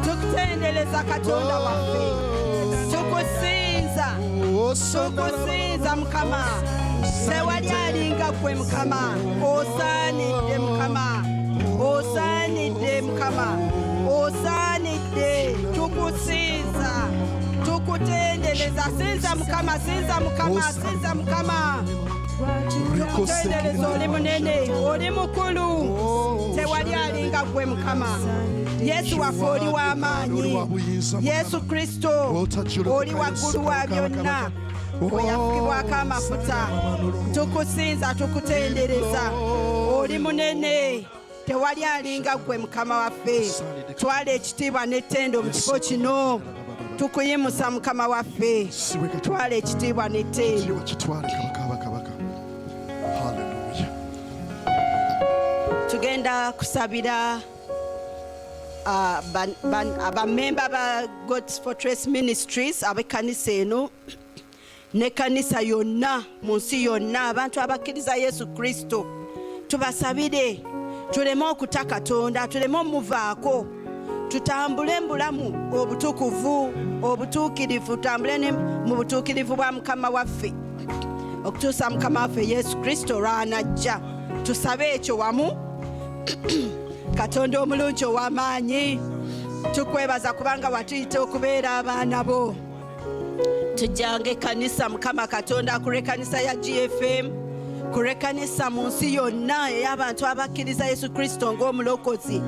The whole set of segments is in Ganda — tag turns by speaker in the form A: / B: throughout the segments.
A: Tukutendereza Katonda waffe, tukusinza, tukusinza Mukama. Tewali alinga ggwe Mukama. Osaanidde Mukama, osaanidde Mukama, osaanidde. Tukusinza, tukutendereza. Sinza Mukama, sinza Mukama, sinza Mukama. Tukutendereza, oli munene, oli mukulu, tewali alinga ggwe Mukama. Yesu waffe, oli w'amaanyi. Yesu Kristo, oli waggulu wa byonna, bwe yafukibwako amafuta. Tukusinza, tukutendereza, oli munene, tewali alinga ggwe Mukama waffe. Twala ekitiibwa n'ettendo mu kifo kino. Tukuyimusa, Mukama waffe, twala ekitiibwa n'ettendo.
B: Kitwale, kabaka kabaka. Haleluya.
A: Tugenda kusabira abamemba ba God's Fortress Ministries, ab'ekkanisa eno n'ekkanisa yonna mu nsi yonna, abantu abakkiriza Yesu Kristo. Tubasabire tuleme okuta Katonda, tuleme omuvaako, tutambule mu bulamu obutukuvu, obutuukirivu, tutambule mu butuukirivu bwa Mukama waffe okutuusa Mukama waffe Yesu Kristo lw'anajja. Tusabe ekyo wamu. Katonda omulungi ow'amaanyi, tukwebaza kubanga watuyita okubeera abaana bo. Tujjanga ekkanisa, Mukama Katonda, ku lw'ekkanisa ya GFM, ku lw'ekkanisa mu nsi yonna ey'abantu abakkiriza Yesu Kristo ng'omulokozi,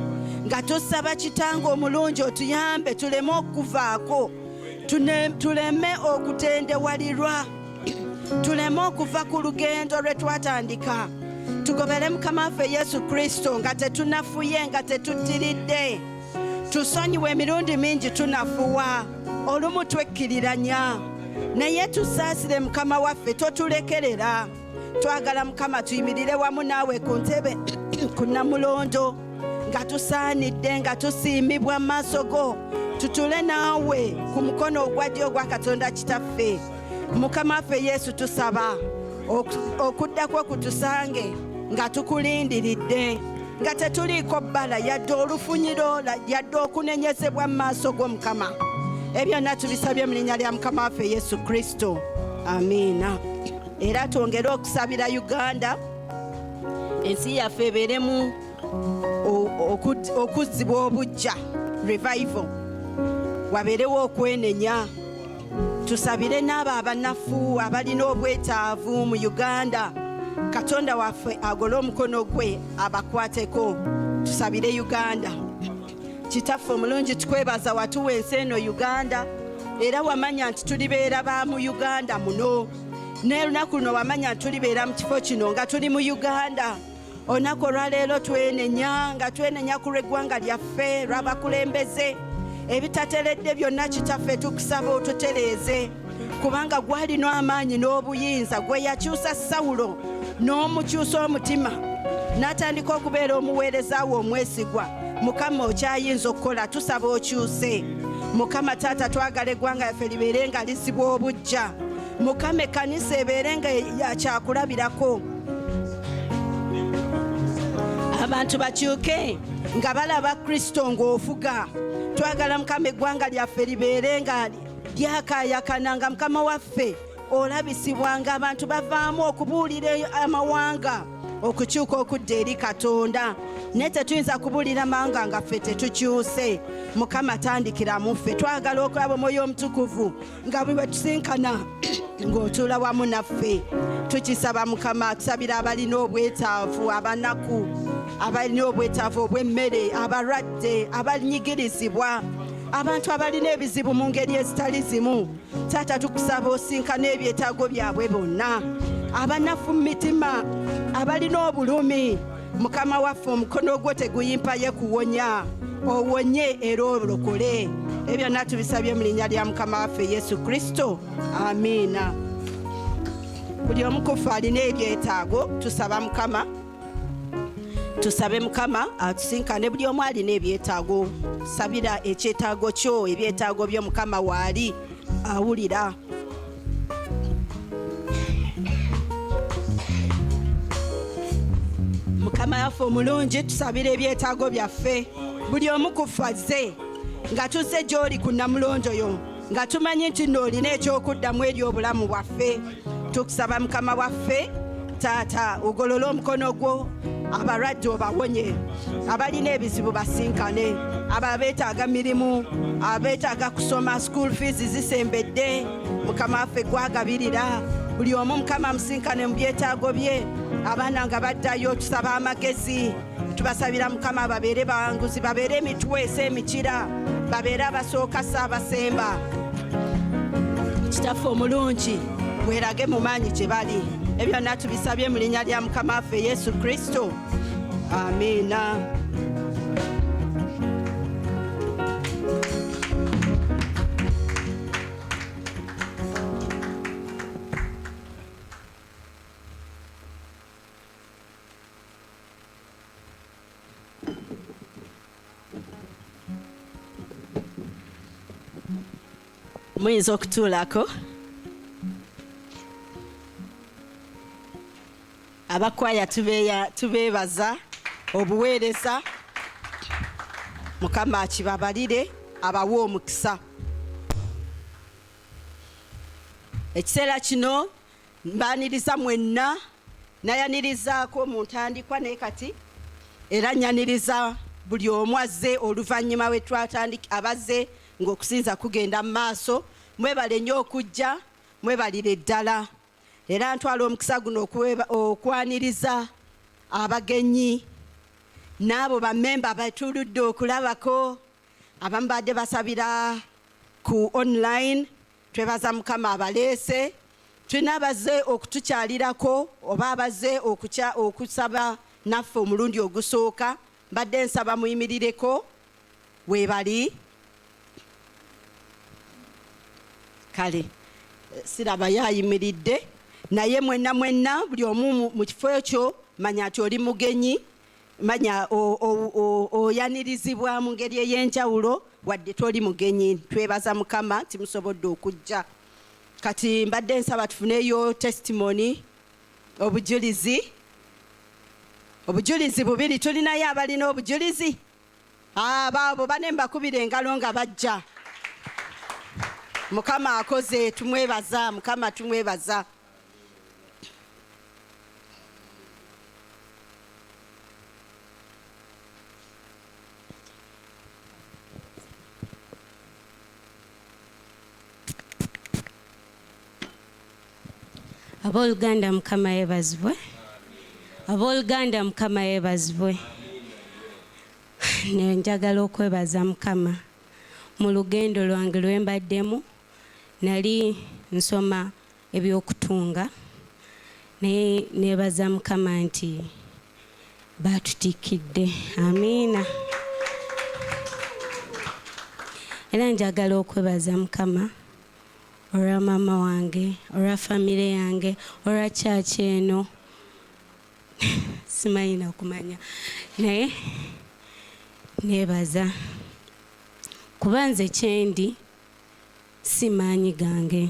A: nga tusaba, Kitange omulungi, otuyambe tuleme okuvaako, tuleme okutendewalirwa, tuleme okuva ku lugendo lwe twatandika. Tugobere Mukama waffe Yesu Kristo nga tetunafuye, nga tetuttiridde. Tusonyiwe, emirundi mingi tunafuwa, olumu twekkiriranya, naye tusaasire, Mukama waffe, totulekerera. Twagala, Mukama, tuyimirire wamu naawe ku ntebe ku Namulondo nga tusaanidde, nga tusiimibwa mu maaso go, tutule naawe ku mukono ogwa ddyo ogwa Katonda Kitaffe. Mukama waffe Yesu, tusaba okuddako kutusange nga tukulindiridde, nga tetuliiko bbala yadde olufunyiro yadde okunenyezebwa mu maaso g'Omukama. Ebyonna tubisabye mu linnya lya Mukama waffe Yesu Kristo, amiina. Era twongere okusabira Uganda, ensi yaffe ebeeremu okuzzibwa obujja, revival, wabeerewo okwenenya. Tusabire n'abo abanafu abalina obwetaavu mu Uganda, Katonda waffe agole omukono gwe abakwateko. Tusabire Uganda. Kitaffe omulungi, tukwebaza watuwa ensi eno Uganda, era wamanya nti tulibeera ba mu Uganda muno, n'olunaku luno wamanya nti tulibeera mu kifo kino nga tuli mu Uganda. Olunaku olwaleero twenenya, nga twenenya ku lw'eggwanga lyaffe, lw'abakulembeze, ebitateredde byonna. Kitaffe, tukusaba otutereeze, kubanga gwalina amaanyi n'obuyinza. Gwe yakyusa Sawulo n'omukyusa omutima n'atandika okubeera omuweereza we omwesigwa. Mukama, okyayinza okukola, tusaba okyuse. Mukama Taata, twagala eggwanga lyaffe libeere nga lisibwa obujja. Mukama, ekkanisa ebeere nga yakyakulabirako, abantu bakyuke nga balaba Kristo ng'ofuga. Twagala, Mukama, eggwanga lyaffe libeere nga lyakaayakana, nga Mukama waffe olabisibwa, nga abantu bavaamu okubuulira amawanga okukyuka okudda eri Katonda. Naye tetuyinza kubuulira mawanga nga ffe tetukyuse. Mukama, tandikira mu ffe. Twagala okulaba Omwoyo Omutukuvu nga bwe tusinkana ng'otuula wamu naffe. Tukisaba, Mukama. Tusabira abalina obwetaavu, abanaku, abalina obwetaavu obw'emmere, abalwadde, abanyigirizibwa, abantu abalina ebizibu mu ngeri ezitali zimu. Taata, tukusaba osinkana ebyetaago byabwe bonna, abanafu mu mitima, abalina obulumi. Mukama waffe, omukono gwo teguyimpaye kuwonya, owonye era olokole. Ebyo byonna tubisabye mu linnya lya Mukama waffe Yesu Kristo, amiina. Buli omu ku ffe alina ebyetaago, tusaba Mukama, tusabe Mukama atusinkane. Buli omu alina ebyetaago, sabira ekyetaago kyo, ebyetaago byo. Mukama waali awulira. Mukama yaffe omulungi, tusabira ebyetaago byaffe. Buli omu ku ffe azze nga tuzze gy'oli ku Namulondo yo, nga tumanyi nti nno olina ekyokuddamu eri obulamu bwaffe. Tukusaba, Mukama waffe, Taata, ogolole omukono gwo, abalwadde obawonye, abalina ebizibu basinkane, abo abeetaaga mirimu, abeetaaga kusoma, school fees zisembedde. Mukama waffe, gwagabirira buli omu. Mukama, musinkane mu byetaago bye. Abaana nga baddayo, tusaba amagezi. Tubasabira, Mukama, babeere bawanguzi, babeere emitwe si emikira, babeere abasooka si abasemba. Kitaffe omulungi, weerage mu maanyi gye bali. Ebyonna tubisabye mu linnya lya Mukama waffe Yesu Kristo, amiina. Muyinza okutuulako. Abakwaya tubeebaza obuweereza. Mukama akibabalire, abawe omukisa. Ekiseera kino mbaniriza mwenna. Nayanirizaako mu ntandikwa, naye kati era nyaniriza buli omu azze oluvannyuma we twatandika, abazze ng'okusinza kugenda mu maaso. Mwebale nnyo okujja, mwebalire ddala. Era ntwala omukisa guno okwaniriza abagenyi n'abo bammemba batuludde okulabako. Abamu badde basabira ku online, twebaza Mukama abaleese. Tulina abazze okutukyalirako oba abazze okusaba naffe omulundi ogusooka. Mbadde nsaba muyimirireko weebali. Kale sirabayo ayimiridde, naye mwenna mwenna, buli omu mu kifo ekyo, manya nti oli mugenyi, manya oyanirizibwa mu ngeri ey'enjawulo wadde toli mugenyi. Twebaza Mukama nti musobodde okujja. Kati mbadde nsaba tufuneyo testimony, obujulizi, obujulizi bubiri. Tulinayo abalina obujulizi? Abaabo bane mbakubira engalo nga bajja. Mukama akoze, tumwebaza Mukama, tumwebaza.
C: Abooluganda, Mukama yeebazibwe. Abooluganda, Mukama yeebazibwe. Njagala okwebaza Mukama mu lugendo lwange lwe mbaddemu. Nali nsoma ebyokutunga, naye neebaza Mukama nti baatutikkidde. Amiina. Era njagala okwebaza Mukama olwa maama wange, olwa famire yange, olwa kyaki eno, simanyi nakumanya, naye neebaza kuba nze kyendi si maanyi gange,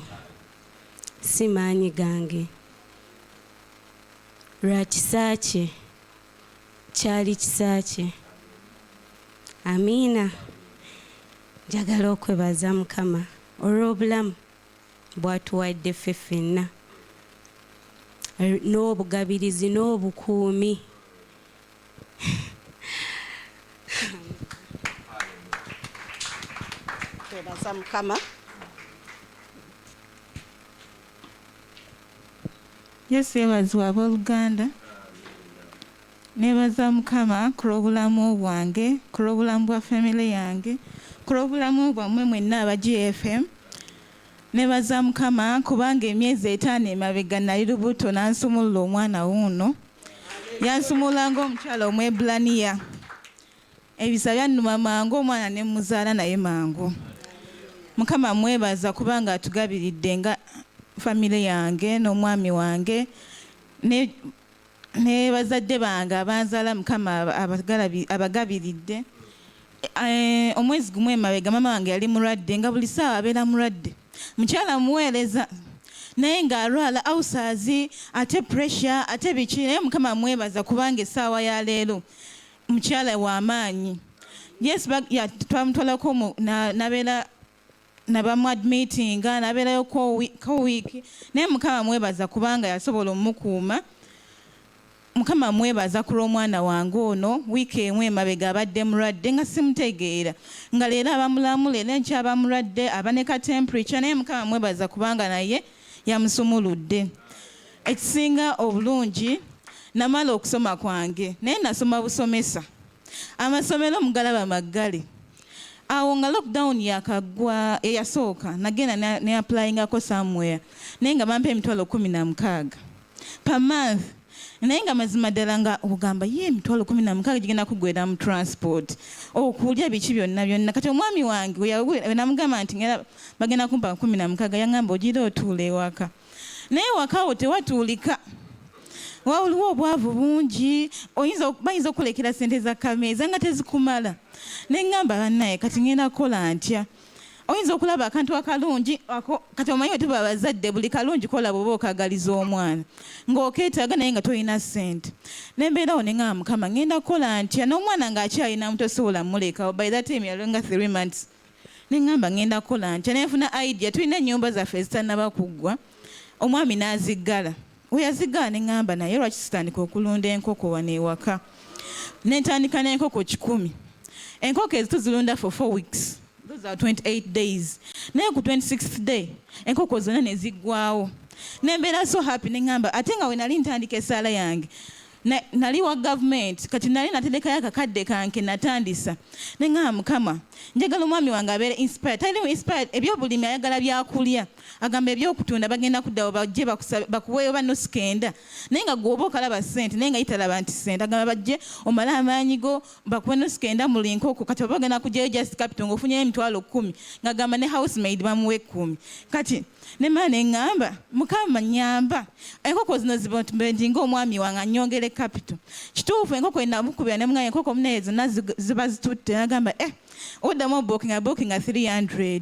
C: si maanyi gange, lwa kisa kye, kyali kisa kye. Amiina. Njagala okwebaza Mukama olw'obulamu bw'atuwadde ffe ffenna, n'obugabirizi n'obukuumi.
A: Twebaza Mukama.
D: Yesu yeebazibwe, abooluganda. Neebaza Mukama ku lw'obulamu bwange, ku lw'obulamu bwa famire yange, ku lw'obulamu bwammwe mwenna aba GFM. Neebaza Mukama kubanga emyezi 5 emabega nali lubuto, n'ansumulula omwana wuuno. Yansumulula ng'omukyala Omwebulaniya. Ebisa byannuma mangu, omwana ne muzaala naye mangu. Mukama mwebaza kubanga atugabiridde nga famire yange n'omwami wange ne ne bazadde bange abanzaala Mukama abagabiridde. Omwezi gumu emabega maama wange yali mulwadde nga buli ssaawa abeera mulwadde. Mukyala muweereza naye ng'alwala ulcers ate pressure ate biki naye Mukama mwebaza kubanga essaawa ya leero mukyala wa maanyi. Yes, twamutwalako n'abeera nabamu admittinga n'abeerayo ko wiiki naye Mukama mwebaza kubanga yasobola omukuuma. Mukama mwebaza ku lw'omwana wange ono wiiki emu emabega abadde mulwadde nga simutegeera nga leero aba mulamu leero enkya aba mulwadde aba ne ka temperature naye Mukama mwebaza kubanga naye yamusumuludde. Ekisinga obulungi namala okusoma kwange naye nasoma busomesa. Amasomero mugalaba maggale. Awo nga lockdown yakaggwa eyasooka nagenda ne applyingako somewhere naye nga bampa 160,000 per month naye nga mazima ddala nga ogamba ye 160,000 gigenda kuggwera mu transport okulya biki byonna byonna. Kati omwami wange we namugamba nti ngera bagenda kumpa 16 yaŋŋamba ogira otuula ewaka naye ewaka awo tewatuulika waliwo obwavu bungi bayinza okulekera ssente za kameeza nga tezikumala. Ne ŋŋamba bannaye kati ŋŋenda kukola ntya? Oyinza okulaba akantu akalungi kati omanyi bwe tuba abazadde buli kalungi kolaba oba okagaliza omwana ng'okeetaaga naye nga tolina ssente. Ne mbeerawo ne ŋŋamba Mukama ŋŋenda kukola ntya n'omwana ng'akyalina muto sobola mmulekawo by that time yali nga 3 months. Ne ŋŋamba ŋŋenda kukola ntya ne nfuna idea tulina ennyumba zaffe ezitannaba kuggwa omwami n'aziggala. We yaziggala ne ŋŋamba naye lwaki sitandika okulunda enkoko wano ewaka. Ne ntandika n'enkoko 100. Enkoko ezo tuzirunda for 4 weeks. Those are 28 days. Naye ku 26th day enkoko zonna ne ziggwawo. Ne mbeera so happy ne ŋŋamba ate nga we nali ntandika essaala yange nali wa gavumenti kati nali naterekayo akakadde kange natandisa ne ŋŋamba Mukama njagala omwami wange abeere inspired. Tali inspired ebyobulimi ayagala byakulya agamba ebyokutunda bagenda kuddawo bajje bakuweeyo ba nusu kenda naye nga gwe oba okalaba ssente naye nga yitalaba nti ssente agamba bajje omale amaanyi go bakuwe nusu kenda muli nkoko kati oba ogenda kugyayo just capital ng'ofunyeyo 10,000 ng'agamba ne housemaid bamuwe 10 kati ne mala ne ŋŋamba Mukama nnyamba enkoko zino zibendi ng'omwami wange annyongere capital. Kituufu enkoko enamukubira ne mugamba enkoko munaye zonna ziba zitutte n'agamba oddamu obookinga bookinga 300.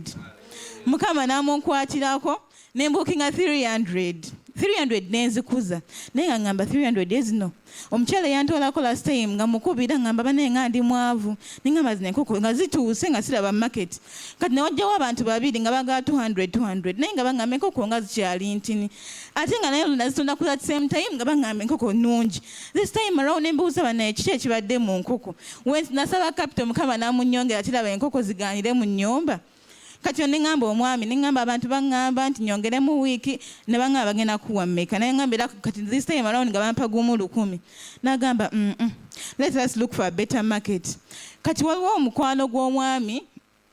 D: Mukama n'amunkwatirako ne mbookinga 300. 300 nenzikuza naye nga ŋŋamba 300 ezino omukyala yantwalako last time nga mukubira ŋŋamba banaye nga ndi mwavu ne ŋŋamba zino enkoko nga zituuse nga siraba market kati ne wajjawo abantu babiri nga bagala 200 200 naye nga baŋŋamba enkoko nga zikyali ntini ate nga naye nazitunda ku that same time nga baŋŋamba enkoko nnungi. This time around ne mbuuza banaye kiki ekibadde mu nkoko. Nasaba capital Mukama n'amunnyongera kiraba enkoko zigaanire mu nnyumba. Kati ne ŋŋamba omwami ne ŋŋamba abantu baŋŋamba nti nyongeremu wiiki ne baŋŋamba bagenda kuwa mmeka naye ŋŋamba era kati this time around nga bampa gumu 1,000 n'agamba let us look for a better market. Kati waliwo omukwano gw'omwami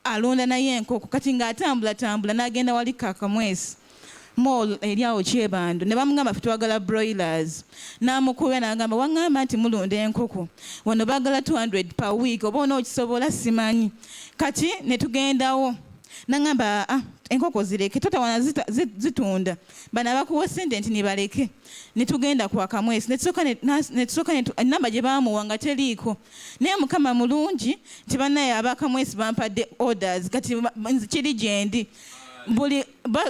D: alunda naye enkoko kati ng'atambulatambula n'agenda wali Kakamwesi mall eri awo Kyebando ne bamugamba ffe twagala broilers n'amukubira n'agamba waŋŋamba nti mulunda enkoko wano baagala 200 per week oba onookisobola simanyi. Kati ne tugendawo n'aŋŋamba enkoko zireke totawana zitunda bano abakuwa ssente nti nibaleke ne tugenda ku Akamwesi ne tusooka ennamba gye baamuwa nga teriiko naye Mukama mulungi nti bannaye ab'Akamwesi bampadde orders kati kiri gye ndi buli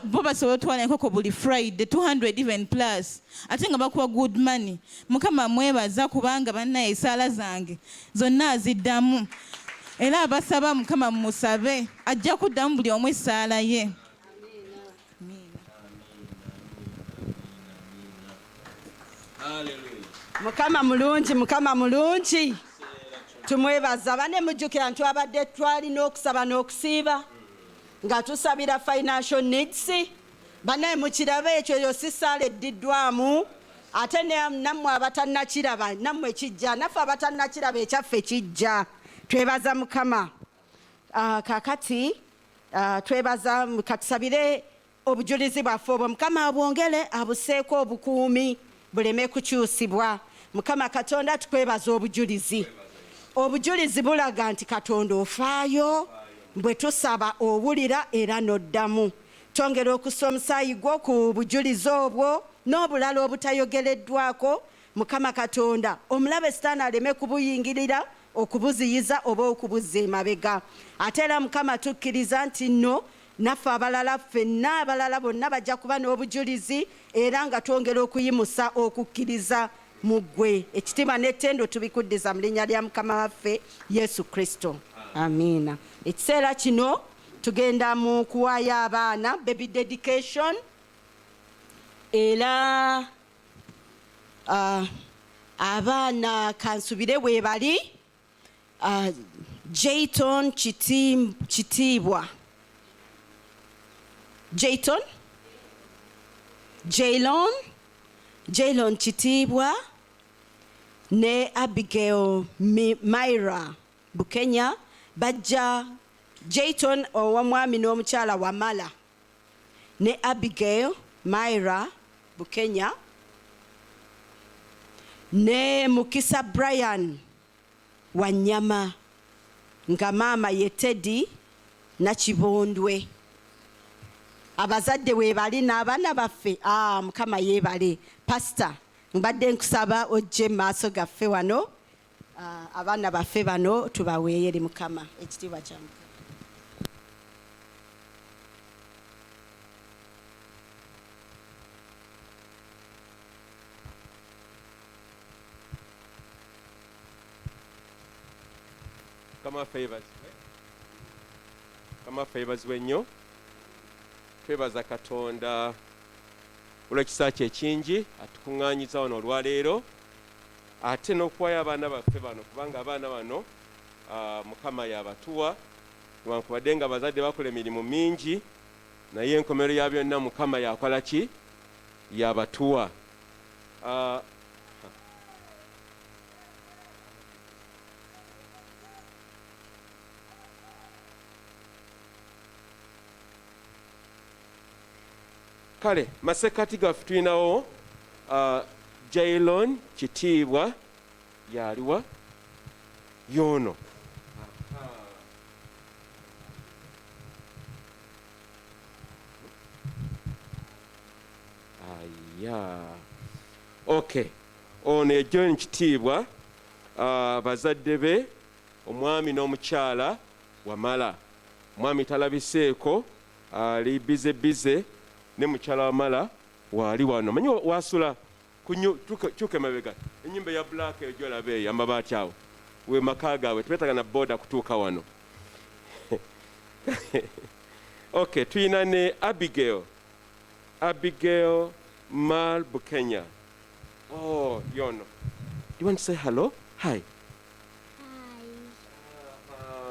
D: bo basobola otwala enkoko buli Friday 200 even plus ate nga bakuwa good money. Mukama mwebaza kubanga bannaye essaala zange zonna aziddamu era abasaba Mukama mumusabe ajja kuddamu buli omu essaala ye.
A: Mukama mulungi, Mukama mulungi, tumwebaza. Bane mujjukira nti twabadde twalina okusaba n'okusiiba nga tusabira financial needs. Banaye mukirabe ekyo yo si ssaala eddiddwamu ate nammwe abatannakiraba nammwe kijja naffe abatannakiraba ekyaffe kijja. Twebaza Mukama. Kaakati twebaza katusabire obujulizi bwaffe obwo Mukama abwongere abuseeko obukuumi buleme kukyusibwa. Mukama Katonda tukwebaza obujulizi. Obujulizi bulaga nti Katonda ofaayo bwe tusaba owulira era n'oddamu. Twongera okussa omusaayi gwo ku bujulizi obwo n'obulala obutayogereddwako, Mukama Katonda, omulabe Sitaani aleme kubuyingirira okubuziyiza oba okubuzza emabega. Ate era, Mukama, tukkiriza nti nno naffe abalala ffenna abalala bonna bajja kuba n'obujulizi, era nga twongera okuyimusa okukkiriza mu ggwe. Ekitiibwa n'ettendo tubikuddiza mu linnya lya Mukama waffe Yesu Kristo. Amiina. Ekiseera kino tugenda mu kuwaayo abaana, baby dedication, era abaana kansubire weebali. Jayton Kitiibwa, Jayton, Jaylon, Jaylon Kitiibwa ne Abigail Myra Bukenya bajja. Jayton ow'omwami n'omukyala Wamala ne Abigail Myra Bukenya ne Mukisa Brian Wanyama nga maama ye Teddy Nakibondwe. Abazadde weebali n'abaana baffe. Ah, Mukama yeebale. Pasita, mbadde nkusaba ojje mu maaso gaffe wano. Ah, abaana baffe bano tubaweeyo eri Mukama. Ekitiibwa kya Mukama.
E: Mukama waffe yeebazibwe. Mukama waffe yeebazibwe nnyo. Twebaza Katonda olw'ekisa kye ekingi atukuŋŋaanyiza wano olwaleero, ate n'okuwaayo abaana baffe bano, kubanga abaana bano Mukama y'abatuwa, newankubadde nga abazadde bakola emirimu mingi, naye enkomerero ya byonna Mukama y'akola ki? Y'abatuwa. Kale masekkati gaffe tulinawo Jailon Kitiibwa, yaliwa yoono. Aya, okay, ono ye John Kitiibwa, bazadde be omwami n'omukyala Wamala. Omwami talabiseeko, ali busy busy ne mukyala Wamala waali wano. Manyi wasula kyuka emabega, ennyumba eya black eyo gyolaba eyo amabaati awo we maka gaabwe, tebetaaga na boda kutuuka wano. Okay, tulina ne Abigail, Abigail Mal Bukenya. Oh, yono. Do you want to say hello? Hi.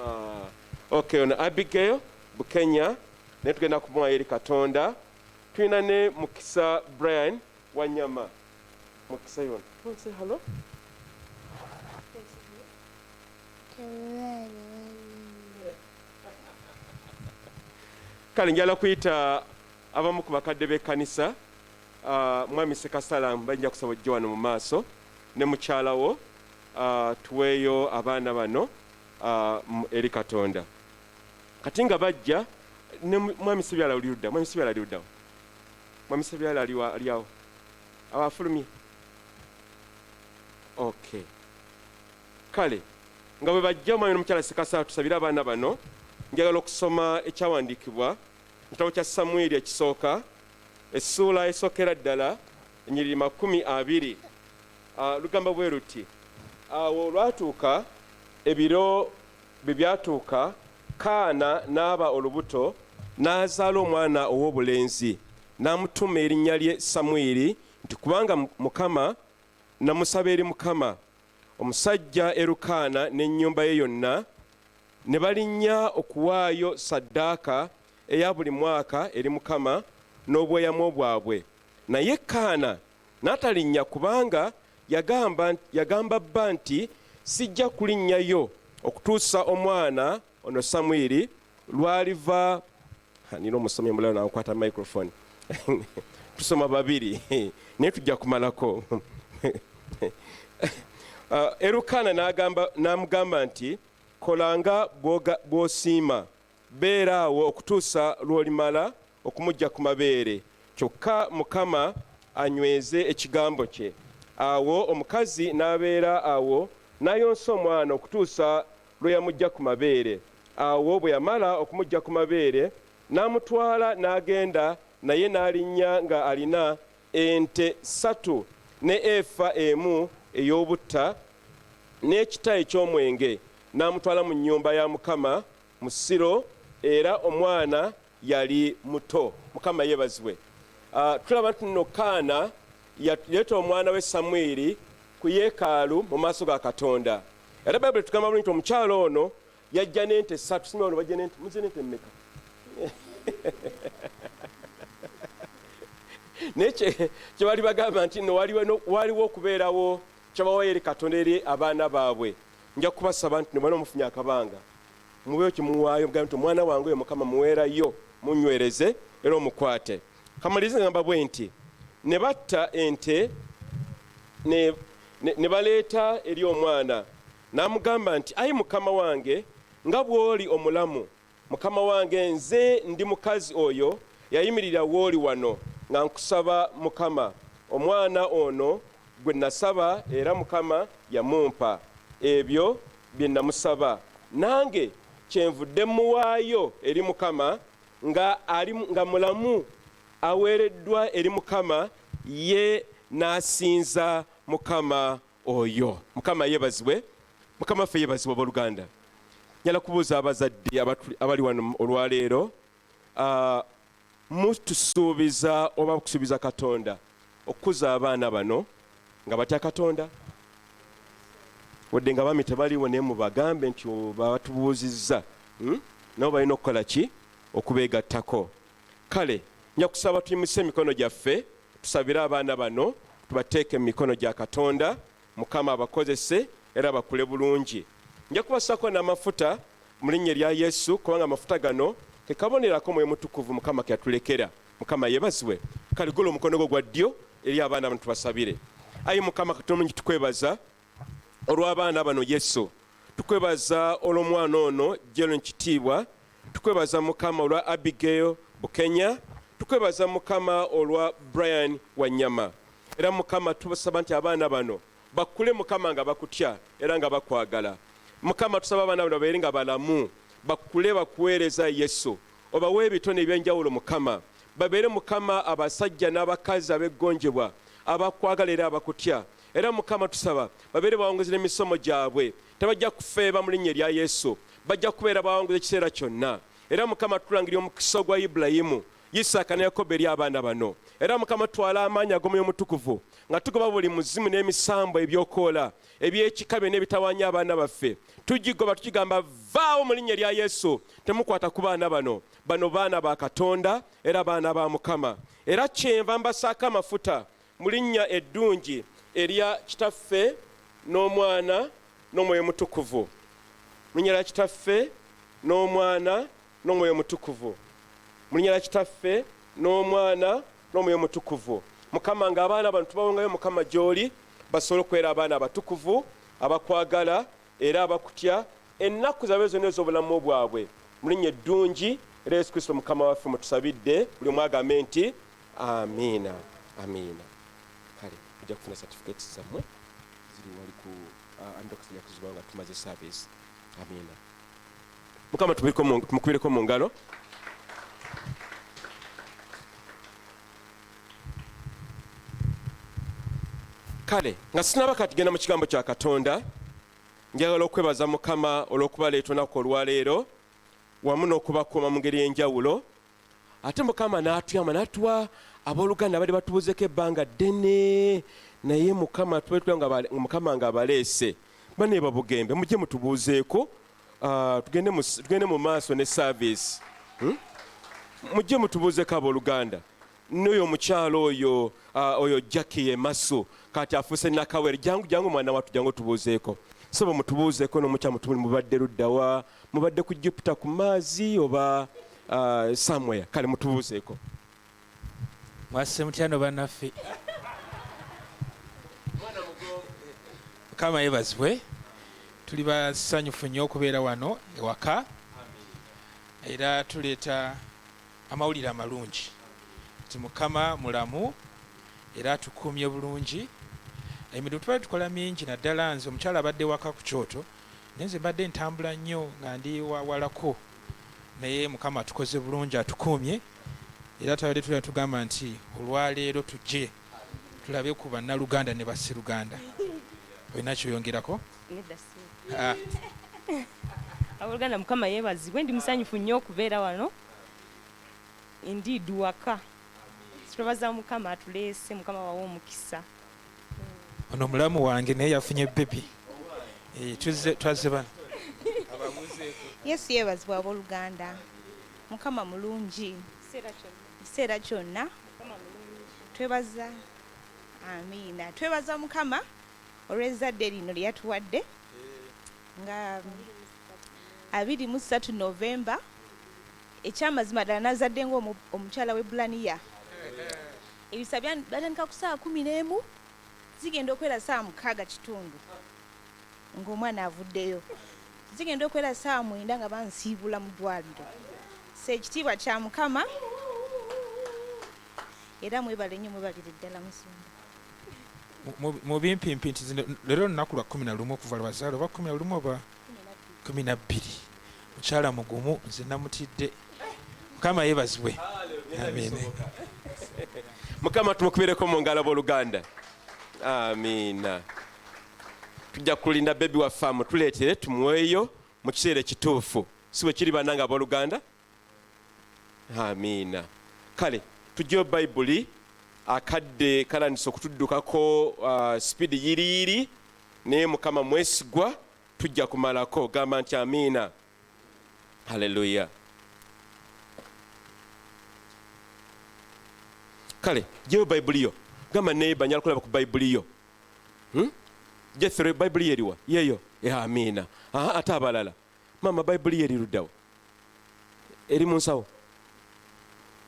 E: Ah, okay, ono Abigail Bukenya naye tugenda kumuwayo eri Katonda. Tulina ne Mukisa Brian Wanyama. Mukisa yono. You want to say hello? Kale njala kuyita abamu ku bakadde b'ekkanisa. Mwami Sekasala, bajja kusaba ojje wano mu maaso ne mukyala wo, tuweeyo abaana bano eri Katonda. Kati nga bajja ne mwami Sebyala, oli ludda? Mwami Sebyala ali luddawo? Mwami Sebyala ali awo awo afulumye? Okay, kale nga bwe bajja omwami n'omukyala Sekasala tusabire abaana bano, njagala okusoma ekyawandiikibwa mu kitabo kya Samwiri ekisooka, essuula esookera ddala, ennyiriri 20. Lugamba bwe luti: Awo olwatuuka, ebiro bwe byatuuka, Kaana n'aba olubuto, n'azaala omwana ow'obulenzi, n'amutuuma erinnya lye Samwiri nti Kubanga Mukama namusaba eri Mukama. Omusajja Erukaana n'ennyumba ye yonna ne balinnya okuwaayo ssaddaaka eya buli mwaka eri Mukama n'obweyamo bwabwe. Naye Kaana n'atalinnya, kubanga yagamba, yagamba bba nti Sijja kulinnyayo okutuusa omwana ono Samwiri lw'aliva. Nina omusomi omulala nankwata microphone. Tusoma babiri naye tujja kumalako. Erukaana n'amugamba nti Kola nga bw'osiima, beera awo okutuusa lw'olimala. okumuggya ku mabeere, kyokka Mukama anyweze ekigambo kye. Awo omukazi n'abeera awo n'ayonsa omwana okutuusa lwe yamuggya ku mabeere. Awo bwe yamala okumuggya ku mabeere, n'amutwala n'agenda naye n'alinnya nga alina ente ssatu ne efa emu ey'obutta n'ekita eky'omwenge, n'amutwala mu nnyumba ya Mukama mu Siro, era omwana yali muto. Mukama yeebazibwe. Tulaba nti nno Kaana yaleeta omwana we Samwiri ku yeekaalu mu maaso ga Katonda. Era Bayibuli etugamba bulungi nti omukyala ono yajja n'ente ssatu. Simanyi wano bajja n'ente, muzze n'ente mmeka? Naye kye bali bagamba nti nno waliwo okubeerawo kyebawayo eri Katonda eri abaana baabwe. Nja kubasaba nti nobana omufunye akabanga mubeewo kyemuwaayo, mugambe nti omwana wange oyo Mukama muweerayo, munywereze era omukwate. Kamalirize ngamba bwe nti ne batta ente ne baleeta eri omwana, n'amugamba nti ayi Mukama wange, nga bw'oli omulamu Mukama wange, nze ndi mukazi oyo yayimirira w'oli wano nga nkusaba Mukama, omwana ono gwe nasaba era Mukama yamumpa ebyo bye namusaba, nange kyenvudde mmuwaayo eri Mukama nga ali nga mulamu aweereddwa eri Mukama, ye n'asinza Mukama oyo. Mukama yeebazibwe. Mukama waffe yeebazibwe. Abooluganda, njagala kubuuza abazadde abali wano olwaleero, mutusuubiza oba okusuubiza Katonda okukuza abaana bano nga batya Katonda? Wadde nga baami tebaliwo, naye mubagambe nti batubuuzizza, Nabo balina okukola ki? Okubeegattako. Kale nja kusaba tuyimuse emikono gyaffe tusabire abaana bano, tubateeke mu mikono gya Katonda, Mukama abakozese era bakule bulungi. Nja kubasako n'amafuta mu linnya erya Yesu, kubanga amafuta gano ke kabonero ak'Omwoyo Mutukuvu Mukama ke yatulekera. Mukama yeebazibwe. Kale gola omukono gwo gwa ddyo eri abaana bano tubasabire. Ayi Mukama Katonda omulungi, tukwebaza olw'abaana bano Yesu. Tukwebaza olw'omwana ono Jelen Kitiibwa. Tukwebaza Mukama olwa Abigail Bukenya. Tukwebaza Mukama olwa Brian Wanyama. Era Mukama tubasaba nti abaana bano bakule Mukama nga bakutya era nga bakwagala. Mukama tusaba abaana bano babeere nga balamu, bakule bakuweereza Yesu. Obawe ebitone eby'enjawulo Mukama. Babeere Mukama abasajja n'abakazi ab'eggonjebwa, abakwagala era abakutya. Era Mukama tusaba babeere bawanguzi n'emisomo gyabwe. Tebajja kufeeba mu linnya erya Yesu. Bajja kubeera bawanguzi ekiseera kyonna. Era Mukama tulangirira omukisa ogwa Ibulayimu, Isaaka ne Yakobo eri abaana bano. Era Mukama twala amaanyi ag'Omwoyo Omutukuvu nga tugoba buli muzimu n'emisambo ebyokoola eby'ekika byonna ebitawaanya abaana baffe. Tugigoba tukigamba vaawo mu linnya erya Yesu. Temukwata ku baana bano. Bano baana ba Katonda era baana ba Mukama. Era kyenva mbasaako amafuta mu linnya eddungi erya Kitaffe n'Omwana n'Omwoyo Omutukuvu. Mu linnya lya Kitaffe n'Omwana n'Omwoyo Omutukuvu. Mu linnya lya Kitaffe n'Omwana n'Omwoyo Omutukuvu. Mukama, ng'abaana bano tubawongayo Mukama gy'oli, basobole okubeera abaana abatukuvu, abakwagala era abakutya ennaku zaabwe zonna ez'obulamu bwabwe. Mu linnya eddungi era Yesu Kristo Mukama waffe mutusabidde, buli omu agambe nti amiina. Amiina. Kale mujja kufuna certificates zammwe ziri wali ku andokisi kuzibawo nga tumaze service. Amiina. Mukama tumukubireko mu ngalo. Kale nga sinaba kati genda mu kigambo kya Katonda, njagala okwebaza Mukama olw'okubaleeta olunaku olwaleero wamu n'okubakuuma mu ngeri ey'enjawulo. Ate Mukama n'atuyamba n'atuwa abooluganda abadde batubuzeeko ebbanga ddene, naye Mukama tubetula nga Mukama ng'abaleese. Banne babugembe mujje mutubuuzeeko, tugende mu maaso ne service. Mujje mutubuuzeeko abooluganda. N'oyo omukyalo oyo, oyo Jackie Emasu kati afuuse Nakawere, jangu jangu mwana wattu, jangu tubuuzeeko. Sebo mutubuuzeeko n'omukyalo mutubuli mubadde luddawa, mubadde ku Jupiter ku maazi oba somewhere. Kale mutubuuzeeko.
F: Mwase mutyano bannaffe. Mukama yeebazibwe. Tuli basanyufu nnyo okubeera wano ewaka, era tuleeta Amawulire amalungi nti Mukama mulamu era atukuumye bulungi. Emirimu tubadde tukola mingi, naddala nze omukyala abadde waka ku kyoto, naye nze mbadde ntambula nnyo nga ndi walako, naye Mukama atukoze bulungi, atukuumye, era twabadde tulina tugamba nti olwaleero tujje tulabe ku bannaluganda ne basseruganda. Olina kyoyongerako?
G: Nedda, si. Abooluganda, Mukama yeebazibwe. Ndi musanyufu nnyo okubeera wano. Indeed waka. Twebaza Mukama atuleese. Mukama wawe omukisa.
F: Ono mulamu wange, naye yafunye baby. Tuzze, twazze bano.
D: Yesu yeebazibwa, abooluganda. Mukama mulungi ekiseera kyonna. Twebaza, amiina, twebaza Mukama olw'ezzadde lino lye yatuwadde nga 23 Novemba. Ekyamazima ddala nazadde ng'omukyala w'Ebbulaniya. Ebisa byatandika ku ssaawa 11, zigenda okwera ssaawa 6 kitundu ng'omwana avuddeyo, zigenda okwera ssaawa 9 nga bansiibula mu ddwaliro. So ekitiibwa kya Mukama, era mwebale nnyo, mwebalire ddala, musumba.
F: Mu bimpimpi nti zino leero olunaku lwa 11 okuva lwazaala, oba 11 oba 12. Mukyala mugumu, nze namutidde. Mukama yeebazibwe, amiina.
E: Mukama tumukubireko mu ngalo, abooluganda. Amiina. Tujja kulinda baby waffe amutuleetere, tumuweeyo mu kiseera ekituufu. Si bwe kiri, bannange abooluganda? Amiina. Kale tujjeyo Bayibuli. Akadde kalandisa okutuddukako, speed yiriyiri, naye Mukama mwesigwa, tujja kumalako. Gamba nti amiina. Haleluya. Kale gyeyo Bayibuli yo. Gamba neighbor, njagala kulaba ku Bayibuli yo. Jethro, Bayibuli yo eriwa? Yeeyo. Amiina. Aha, ate abalala? Maama, Bayibuli yo eri luddawo? Eri mu nsawo?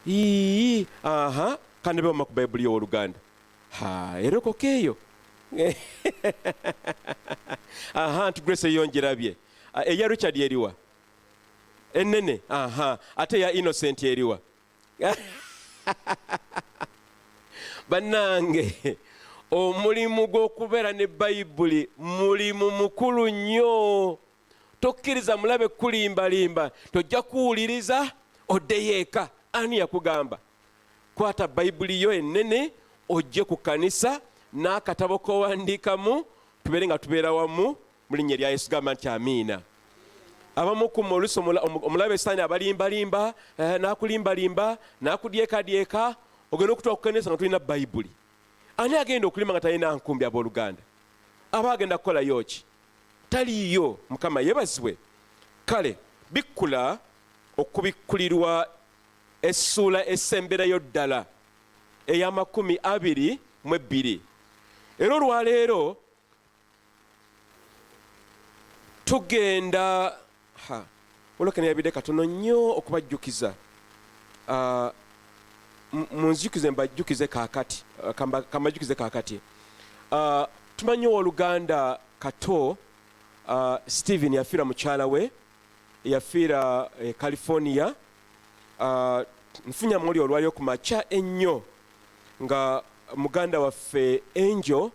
E: Ii, aha, kandabe wama ku Bayibuli yo, owooluganda. Ha, erokoka eyo. Aha, nti Grace eyo ngirabye. Ah, eya Richard eriwa? Enene. Aha, ate eya Innocent eriwa? Bannange, omulimu gw'okubeera ne Bayibuli mulimu mukulu nnyo. Tokkiriza mulabe kulimbalimba, tojja kuwuliriza oddeyo eka. Ani yakugamba? Kwata Bayibuli yo ennene ojje ku kkanisa n'akatabo k'owandiikamu, tubeere nga tubeera wamu mu linnya erya Yesu. Gamba nti amiina. Abamu ku mmwe oluusi omulabe Sitaani abalimbalimba, n'akulimbalimba, n'akudyekadyeka, ogenda okutuuka ku kkanisa nga tulina Bayibuli. Ani agenda okulima nga talina nkumbi, abooluganda? Aba agenda kukolayo ki? Taliiyo. Mukama yeebazibwe. Kale bikkula Okubikkulirwa, essuula esemberayo ddala ey'amakumi abiri mu ebbiri. Era olwaleero tugenda ha olwokeneyabidde katono nnyo okubajjukiza. Ah, munzijukize mbajjukize kaakati. Ah, kambajjukize kaakati. Ah, tumanyi owooluganda Kato Stephen yafiira mukyala we, yafiira e California. Nfunye amawulire olwaliro ku makya ennyo nga muganda waffe Angel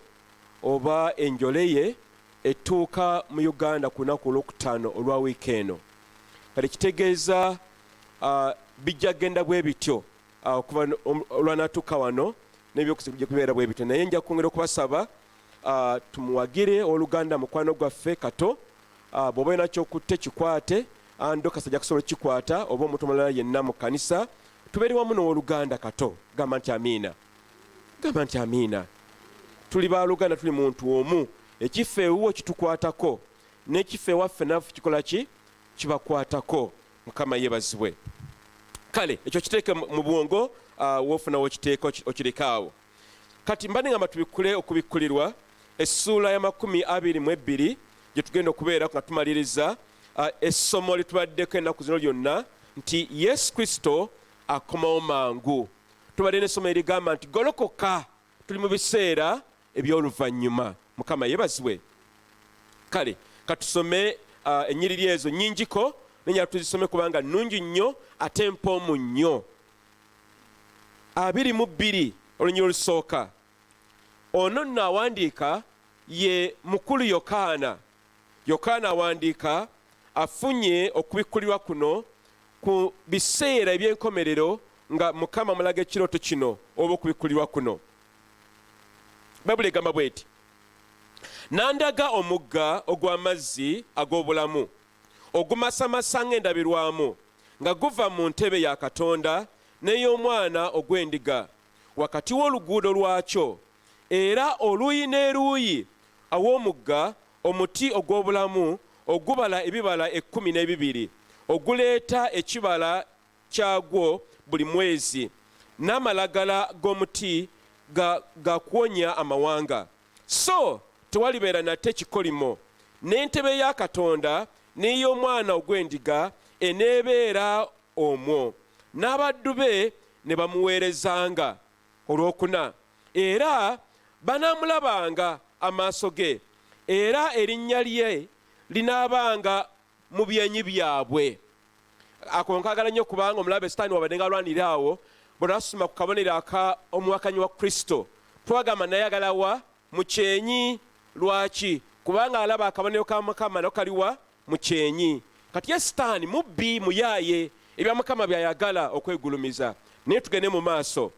E: oba enjole ye etuuka mu Uganda ku lunaku olwokutaano olwa wiiki eno. Kale kitegeeza bijja genda bwe bityo okuva olwanatuuka wano n'ebyokusiba bijja kubeera bwe bityo, naye nja kwongera okubasaba tumuwagire oluganda mukwano gwaffe Kato. Bw'oba olina kyokutte kikwate, Andokasi ajja kusobola okukikwata oba omuntu omulala yenna mu kkanisa. Tubeere wamu n'owooluganda Kato. Gamba nti amiina. Gamba nti amiina. Tuli baluganda, tuli muntu omu. Ekifo ewuwo kitukwatako, n'ekifo ewaffe naffe kikola ki? Kibakwatako. Mukama yeebazibwe. Kale ekyo kiteeke mu bwongo, woofuna wokiteeka okireke awo. Kati mbadde ngamba tubikkule Okubikkulirwa essuula ya 22 gye tugenda okubeera nga tumaliriza essomo lye tubaddeko ennaku zino lyonna nti Yesu Kristo akomawo mangu. Tubadde n'essomo erigamba nti golokoka, tuli mu biseera eby'oluvannyuma. Mukama yeebazibwe. Kale katusome ennyiriri ezo nnyingiko, naye njagala tuzisome kubanga nnungi nnyo ate mpoomu nnyo. 22 olunyiriri olusooka. Ono nno awandiika ye mukulu Yokaana. Yokaana awandiika afunye okubikkulirwa kuno ku biseera eby'enkomerero nga Mukama amulaga ekirooto kino oba okubikkulirwa kuno. Bayibuli egamba bw'eti, N'andaga omugga ogw'amazzi ag'obulamu, ogumasamasa ng'endabirwamu, nga guva mu ntebe ya Katonda n'ey'Omwana ogw'endiga, wakati w'oluguudo lwakyo, era oluuyi n'eruuyi aw'omugga omuti ogw'obulamu ogubala ebibala 12, oguleeta ekibala kyagwo buli mwezi, n'amalagala g'omuti ga, ga kuwonya amawanga. So tewalibeera nate kikolimo, n'entebe ya Katonda n'ey'Omwana ogw'endiga eneebeera omwo, n'abaddu be ne bamuweerezanga. Olwokuna, era banaamulabanga amaaso ge, era erinnya lye linaabanga mu byenyi byabwe. Ako nkagala nnyo kubanga omulabe Sitaani wabadde nga alwanira awo. Bwe twasoma ku kabonero aka omuwakanyi wa Kristo, twagamba naye agala wa? Mu kyenyi. Lwaki? Kubanga alaba akabonero ka Mukama nako kaliwa? Mu kyenyi. Kati ye Sitaani mubbi, muyaaye, ebya Mukama by'ayagala okwegulumiza. Naye tugende mu maaso.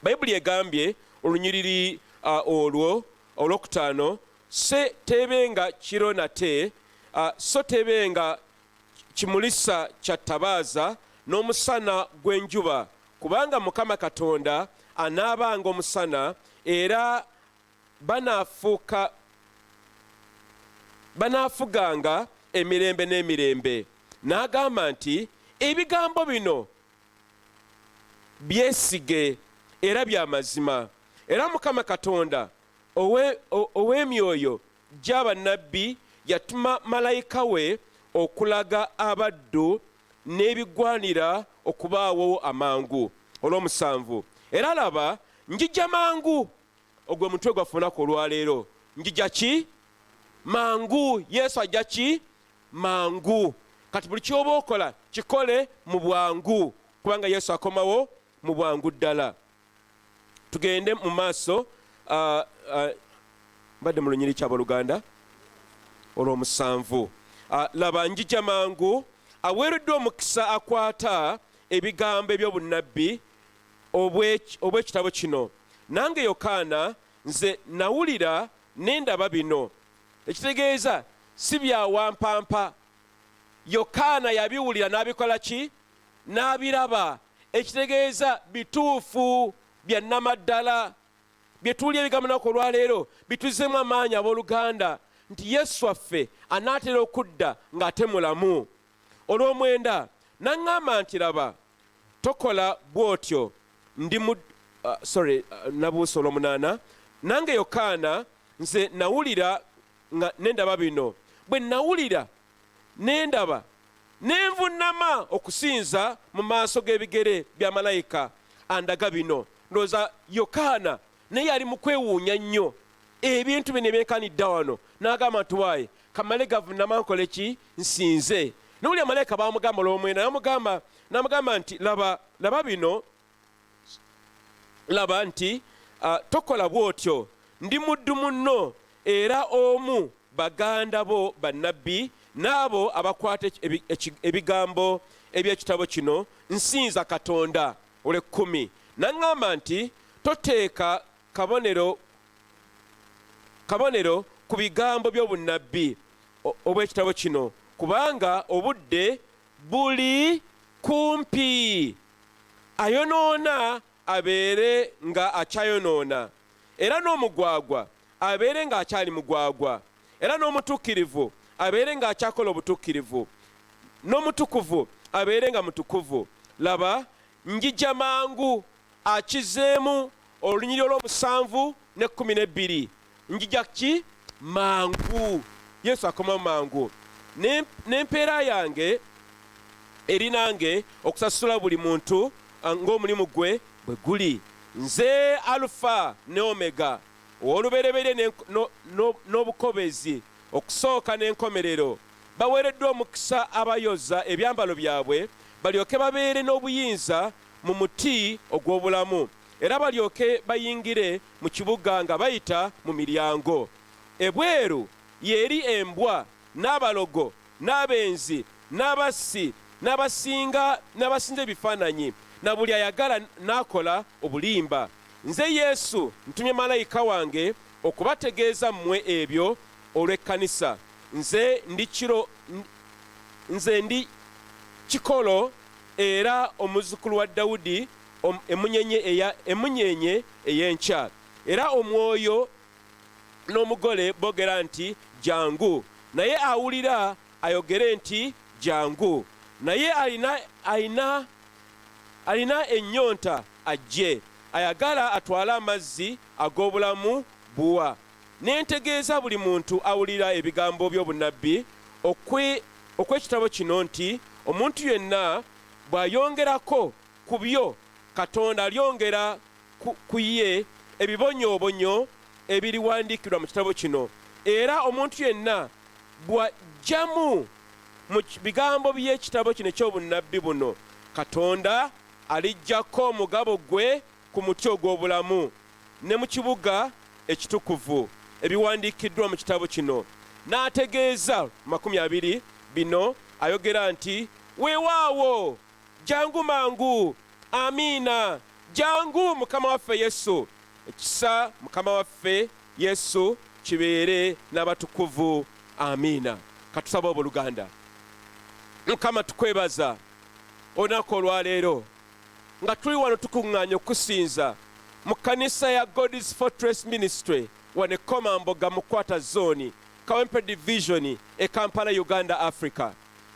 E: Bayibuli egambye olunyiriri olwo olwokutaano, Se teebenga kiro nate, so teebenga kimulisa kya ttabaaza n'omusana gw'enjuba, kubanga Mukama Katonda anaabanga omusana, era banaafuuka banaafuganga emirembe n'emirembe. N'agamba nti, Ebigambo bino byesige era bya mazima, era Mukama Katonda ow'emyoyo gya bannabbi yatuma malayika we okulaga abaddu n'ebigwanira okubaawo amangu. Olw'omusanvu, era laba, njija mangu. Ogwo mutwe gwaffe olunaku olwaleero. Njija ki? Mangu. Yesu ajja ki? Mangu. Kati buli ky'oba okola kikole mu bwangu, kubanga Yesu akomawo mu bwangu ddala. Tugende mu maaso. Mbadde mu lunyiriri ky'aboluganda olw'omusanvu. Laba, njija mangu. Aweereddwa omukisa akwata ebigambo eby'obunnabbi obw'ekitabo kino. Nange Yokaana nze nawulira ne ndaba bino. Ekitegeeza si bya wampampa. Yokaana yabiwulira n'abikola ki? N'abiraba. Ekitegeeza bituufu, bya nnamaddala. Bye tuwulira ebigambo lunaku olwaleero bituzzeemu amaanyi abooluganda nti Yesu waffe anaatera okudda ng'ate mulamu. Olw'omwenda, n'aŋŋamba nti, Laba, tokola bw'otyo, ndi mu sorry, nabuusa olw'omunaana, nange Yokaana nze nawulira nga ne ndaba bino. Bwe nawulira ne ndaba, ne nvunnama okusinza mu maaso g'ebigere bya malayika andaga bino. Ndowooza Yokaana naye yali mu kwewuunya nnyo ebintu bino ebyenkanidde wano, n'agamba nti, Waayi, kamale gavunnama nkole ki? Nsinze. N'owulira malayika bamugamba olw'omwenda, n'amugamba, n'amugamba nti, Laba, laba bino, laba nti, tokola bw'otyo, ndi muddu munno era omu baganda bo bannabbi n'abo abakwata ebigambo eby'ekitabo kino, nsinza Katonda. Olw'ekkumi, n'aŋŋamba nti, Toteeka kabonero, kabonero ku bigambo by'obunnabbi obw'ekitabo kino, kubanga obudde buli kumpi. Ayonoona abeere nga akyayonoona, era n'omugwagwa abeere nga akyali mugwagwa, era n'omutuukirivu abeere nga akyakola obutuukirivu, n'omutukuvu abeere nga mutukuvu. Laba, njija mangu. Akizzeemu olunyiriri olw'omusanvu n'ekkumi n'ebbiri. Njija ki? Mangu. Yesu akomawo mangu. N'empeera yange eri nange okusasula buli muntu ng'omulimu gwe bwe guli. Nze Alufa ne Omega, ow'olubereberye n'obukobezi, okusooka n'enkomerero. Baweereddwa omukisa abayoza ebyambalo byabwe, balyoke babeere n'obuyinza mu muti ogw'obulamu, era balyoke bayingire mu kibuga nga bayita mu miryango. Ebweru y'eri embwa, n'abalogo, n'abenzi, n'abassi, n'abasinga n'abasinza ebifaananyi, na buli ayagala n'akola obulimba. Nze Yesu ntumye malayika wange okubategeeza mmwe ebyo olw'ekkanisa. Nze ndi kiro, nze ndi kikolo era omuzzukulu wa Dawudi, emmunyenye eya, emmunyeenye ey'enkya. Era Omwoyo n'omugole boogera nti, Jangu. Naye awulira ayogere nti, Jangu. Naye alina, alina, alina ennyonta ajje, ayagala atwale amazzi ag'obulamu buwa. Ne ntegeeza buli muntu awulira ebigambo by'obunnabbi okwe, okw'ekitabo kino nti omuntu yenna bw'ayongerako ku byo, Katonda alyongera ku, ku ye ebibonyoobonyo ebiriwandiikirwa mu kitabo kino. Era omuntu yenna bw'aggyamu mu bigambo by'ekitabo kino eky'obunnabbi buno, Katonda aliggyako omugabo gwe ku muti ogw'obulamu, ne mu kibuga ekitukuvu, ebiwandiikiddwa mu kitabo kino. N'ategeeza 20 bino ayogera nti, Weewaawo, jangu mangu. Amiina. Jangu, Mukama waffe Yesu. Ekisa Mukama waffe Yesu kibeere n'abatukuvu. Amiina. Katusabe oboluganda. Mukama, tukwebaza olunaku olwaleero nga tuli wano tukuŋŋaanye okukusinza mu kkanisa ya God's Fortress Ministry wano e Komamboga mu Kwata Zooni, Kawempe Division e Kampala, Uganda, Africa.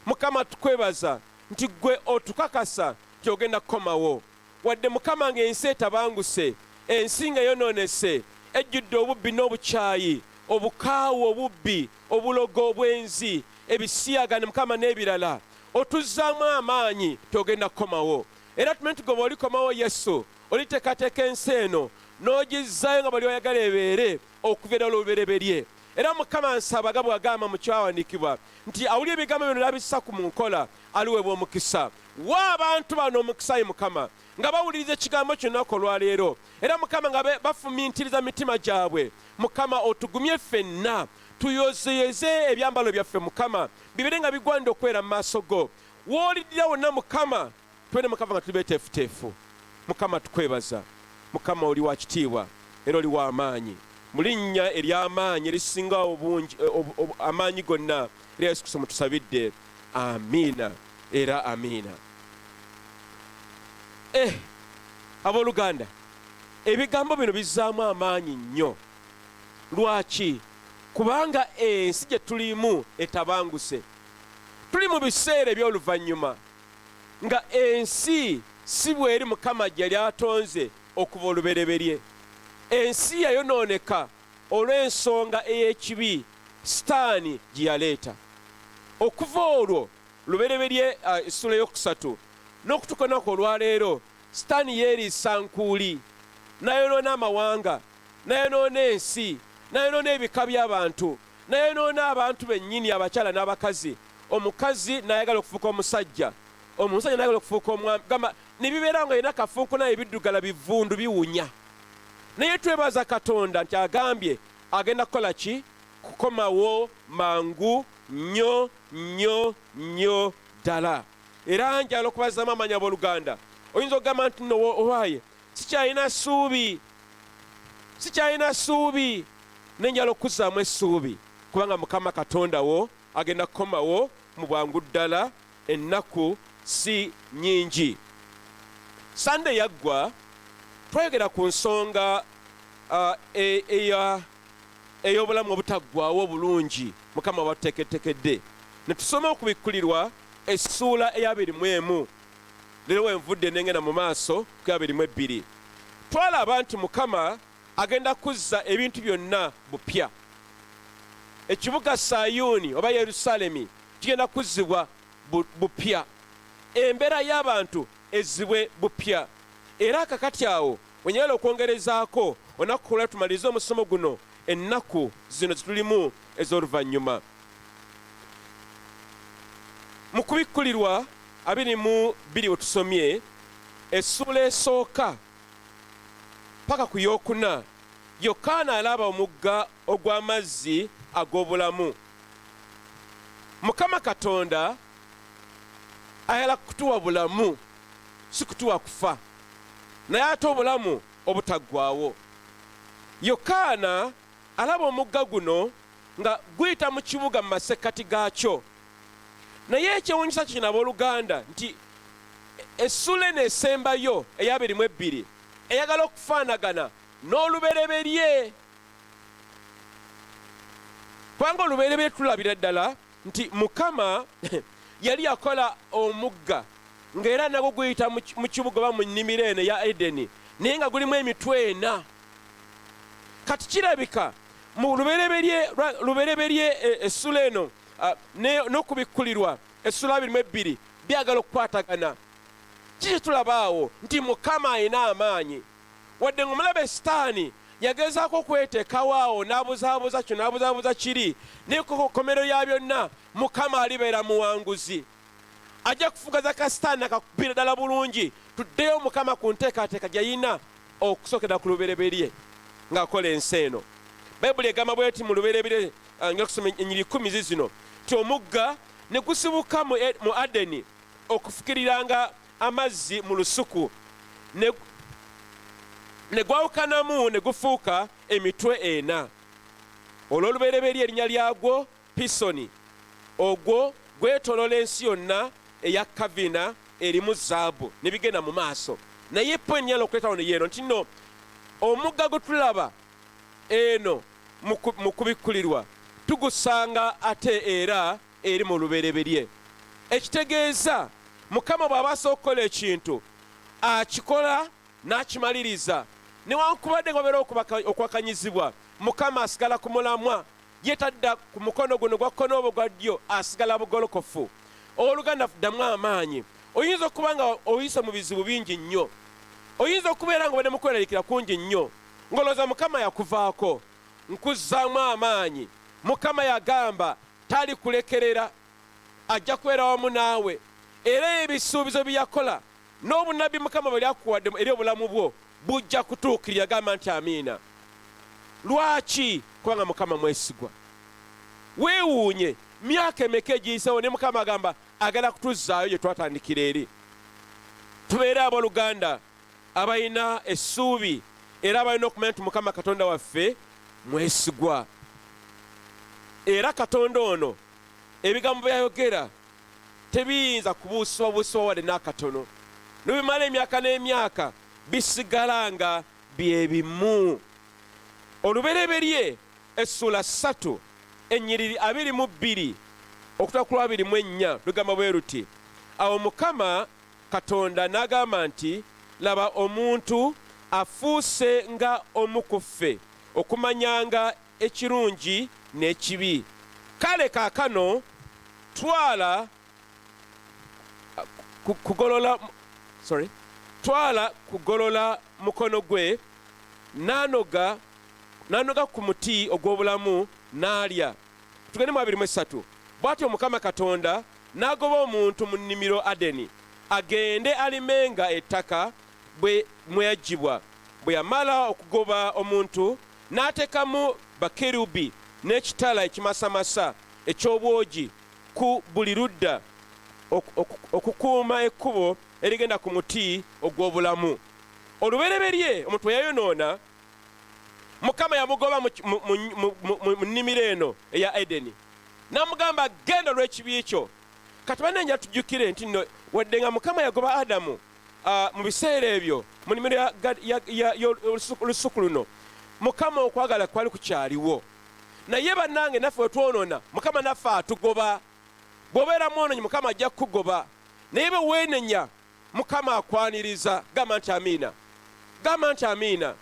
E: Mukama, tukwebaza nti ggwe otukakasa nti ogenda kukomawo. Wadde Mukama ng'ensi etabanguse, ensi nga eyonoonese, ejjudde obubbi n'obukyayi, obukaawu, obubbi, obulogo, obwenzi, ebisiyaga ne Mukama n'ebirala, otuzzaamu amaanyi nti ogenda kukomawo. Era tumanyi nti ggwe bw'olikomawo Yesu, oliteekateeka ensi eno n'ogizzaayo nga bw'oli oyagala ebeere okuva ddala olubereberye. Era Mukama nsaba nga bw'agamba mu kyawandiikibwa nti awulira ebigambo bino n'abissa ku mu nkola aliweebwa omukisa. Wa abantu bano omukisa, ayi Mukama, nga bawuliriza ekigambo kino olunaku olwaleero. Era Mukama nga bafumintiriza mu mitima gyabwe, Mukama otugumye ffenna, tuyozeyeze ebyambalo byaffe, Mukama, bibeere nga bigwanidde okwera mu maaso go. W'oliddira wonna, Mukama, Tube ne Mukama nga tuli beeteefuteefu. Mukama tukwebaza. Mukama oli wa kitiibwa era oli wa maanyi. Mu linnya ery'amaanyi erisinga obungi eh, amaanyi gonna erya Yesu Kristo mutusabidde. Amiina era amiina. Eh, abooluganda, ebigambo bino bizzaamu amaanyi nnyo. Lwaki? Kubanga ensi gye tulimu etabanguse. Tuli mu biseera eby'oluvannyuma. Nga ensi si bw'eri Mukama gye yali atonze okuva olubereberye. Ensi yayonooneka olw'ensonga ey'ekibi Sitaani gye yaleeta. Okuva olwo, Lubereberye essuula ey'okusatu, n'okutuuka olunaku olwa leero, Sitaani yeeriisa nkuuli, n'ayonoona amawanga, n'ayonoona ensi, n'ayonoona ebika by'abantu, N'ayonoona abantu bennyini, abakyala n'abakazi, omukazi n'ayagala okufuuka omusajja, omusajja n'ayagala okufuuka omwami, gamba ne bibeera nga olina kafunku naye biddugala bivundu biwunya. Naye twebaza Katonda nti agambye agenda kukola ki? Kukomawo mangu nnyo nnyo nnyo ddala. Era njagala okubazaamu amaanyi abooluganda. Oyinza okugamba nti no owaaye sikyalina ssuubi, sikyalina ssuubi. Naye njagala okukuzzaamu essuubi kubanga Mukama Katonda wo agenda kukomawo mu bwangu ddala, ennaku si nnyingi. Sande yaggwa twayogera ku nsonga uh, e, eya ey'obulamu obutaggwaawo obulungi Mukama bw'atuteekedtekedde, ne tusoma Okubikkulirwa essuula ey'abiri mu emu. Leero wenvudde nengenda mu maaso ku 22. Twalaba nti Mukama agenda kuzza ebintu byonna bupya. Ekibuga Sayuuni oba Yerusaalemi kigenda kuzzibwa bupya. Embeera y'abantu ezzibwe bupya. Era kakati awo wenjagala okwongerezaako olunaku olwa tumalirize omusomo guno ennaku zino zetulimu ez'oluvannyuma. Mu Kubikkulirwa 22 we tusomye, Essuula esooka paka ku yokuna, Yokaana alaba omugga ogw'amazzi ag'obulamu. Mukama Katonda ayagala kutuwa bulamu, si kutuwa kufa, naye ate obulamu obutaggwaawo. Yokaana alaba omugga guno nga guyita mu kibuga mu masekkati gaakyo. Naye ekyewuunyisa kino, abooluganda, nti essuula eno esembayo ey'abiri mu ebbiri eyagala okufaanagana n'olubereberye, kubanga olubereberye tulabira ddala nti Mukama yali yakola omugga ng'era nagwo guyita mu kibuga oba mu nnimiro eno eya Edeni, naye nga gulimu emitwe ena. Kati kirabika mu lubereberye essula eno n'Okubikkulirwa essula 22 byagala okukwatagana. Kiki tulaba awo? Nti Mukama alina amaanyi, wadde ng'omulabe Sitaani yagezaako okweteekawo awo n'abuzaabuza kino n'abuzaabuza kiri, naye ku nkomerero ya byonna Mukama alibeera muwanguzi. Ajja kufugaza ka Sitaani akakubira ddala bulungi, tuddeyo Mukama ku nteekateeka gy'yalina okusookera ku lubereberye ng'akola ensi eno. Bayibuli egamba bweti mu Lubereberye, nja kusoma ennyiriri 10 zizino, nti omugga ne gusibuka mu Adeni okufukiriranga amazzi mu lusuku, ne gwawukanamu ne gufuuka emitwe ena. Olw'olubereberye erinnya lyagwo Pisoni, ogwo gwetooloola ensi yonna eya Kavina erimu zaabu, ne bigenda mu maaso. Naye point njagala okuleeta wano yeeno nti nno omugga gwe tulaba eno mu Kubikkulirwa tugusanga ate era eri mu Lubereberye. Ekitegeeza Mukama bw'aba asobola okukola ekintu, akikola n'akimaliriza. Newankubadde nga wabeerawo okuwakanyizibwa, Mukama asigala ku mulamwa. Ye tadda ku mukono guno gwa kkono oba ogwa ddyo, asigala bugolokofu. Owooluganda, ddamu amaanyi. Oyinza okuba nga oyise mu bizibu bingi nnyo. Oyinza okubeera nga obadde mu kweraliikira kungi nnyo, ng'olowooza Mukama yakuvaako. Nkuzzaamu amaanyi. Mukama yagamba talikulekerera, ajja kubeera wamu naawe. Era ebisuubizo bye yakola n'obunnabbi Mukama bwe yali akuwadde eri obulamu bwo bujja kutuukirira. Gamba nti amiina. Lwaki? Kubanga Mukama mwesigwa. Weewuunye myaka emeka egiyiseewo ne Mukama agamba agala kutuzzaayo gye twatandikira eri. Tubeere abooluganda abalina essuubi era abalina okumanya nti Mukama Katonda waffe mwesigwa. Era Katonda ono ebigambo by'ayogera tebiyinza kubuusibwabuusibwa wadde n'akatono. Ne bwe bimala emyaka n'emyaka, bisigala nga bye bimu. Olubereberye essuula 3 ennyiriri 22 okutuuka ku lwa 24 lugamba bwe luti, Awo Mukama Katonda n'agamba nti, Laba, omuntu afuuse nga omu ku ffe, okumanyanga ekirungi n'ekibi. Kale kaakano twala kugolola, sorry, twala kugolola mukono gwe n'anoga ku muti ogw'obulamu n'alya. Tugende mu 23. Bw'atyo Mukama Katonda n'agoba omuntu mu nnimiro Adeni, agende alimenga ettaka bwe mwe yaggyibwa. Bwe yamala okugoba omuntu, n'ateekamu bakerubi n'ekitala ekimasamasa eky'obwogi ku buli ludda okukuuma ekkubo erigenda ku muti ogw'obulamu. Olubereberye omuntu bwe yayonoona, Mukama yamugoba mu nnimiro eno eya Edeni, n'amugamba, Genda olw'ekibi kyo. Kati banne nja tujjukire nti nno wadde nga Mukama yagoba Adamu mu biseera ebyo mu nnimiro y'olusuku luno, Mukama okwagala kwali kukyaliwo. Naye bannange naffe bwe twonoona, Mukama naffe atugoba. Bw'obeera mwonoonyi, Mukama ajja kukugoba, naye bwe weenenya, Mukama akwaniriza. Gamba nti amiina. Gamba nti amiina.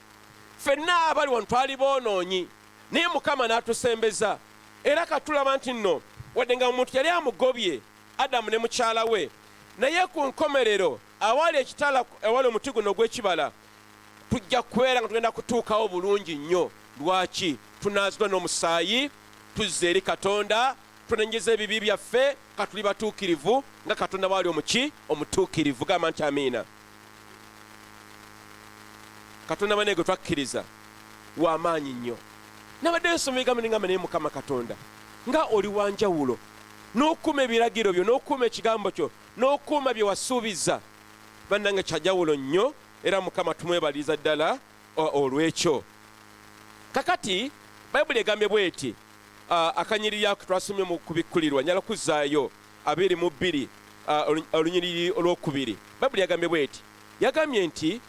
E: Ffenna abali wano twali boonoonyi, naye Mukama n'atusembeza. Era kati tulaba nti nno wadde nga omuntu yali amugobye, Adamu ne mukyala we, naye ku nkomerero awali ekitala, awali omuti guno ogw'ekibala, tujja kubeera nga tugenda kutuukawo bulungi nnyo. Lwaki? Tunaazibwa n'omusaayi, tuzza eri Katonda, tunenyeza ebibi byaffe, ka tuli batuukirivu nga Katonda bw'ali omuki omutuukirivu. Gamba nti amiina. Katonda bane gwe twakkiriza wa maanyi nnyo. Nabadde nsoma ebigambo ne ngamba, naye Mukama Katonda, nga oli wa njawulo, n'okuuma ebiragiro byo, n'okuuma ekigambo kyo, n'okuuma bye wasuubiza. Bannange, kya njawulo nnyo, era Mukama tumwebaliriza ddala olw'ekyo. Kakati Bayibuli egambye bw'eti, akanyiriri ako twasomye mu Kubikkulirwa, njagala kuzzaayo 22, olunyiriri olwokubiri. Bayibuli yagambye bw'eti, yagambye nti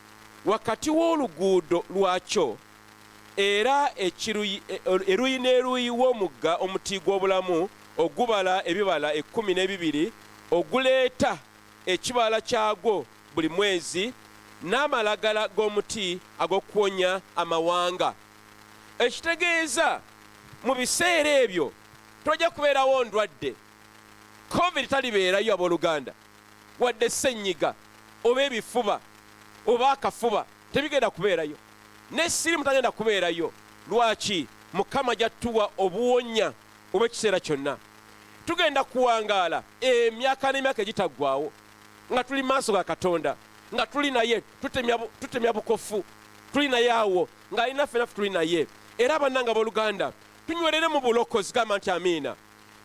E: wakati w'oluguudo lwakyo era eruuyi n'eruuyi w'omugga omuti gw'obulamu ogubala ebibala 12, oguleeta ekibala kyagwo buli mwezi, n'amalagala g'omuti ag'okuwonya amawanga. Ekitegeeza mu biseera ebyo tojja kubeerawo ndwadde. Covid talibeerayo, abooluganda, wadde ssenyiga oba ebifuba oba akafuba tebigenda kubeerayo, ne sirimu tagenda kubeerayo. Lwaki? Mukama jattuwa obuwonya obw'ekiseera kyonna. Tugenda kuwangaala emyaka n'emyaka egitaggwawo nga tuli maaso ga Katonda, nga tuli naye, tutemya bukofu, tuli naye awo ng'alina ffe, naffe tuli naye. Era bannange abooluganda, tunywerere mu bulokozi. Gamba nti amiina.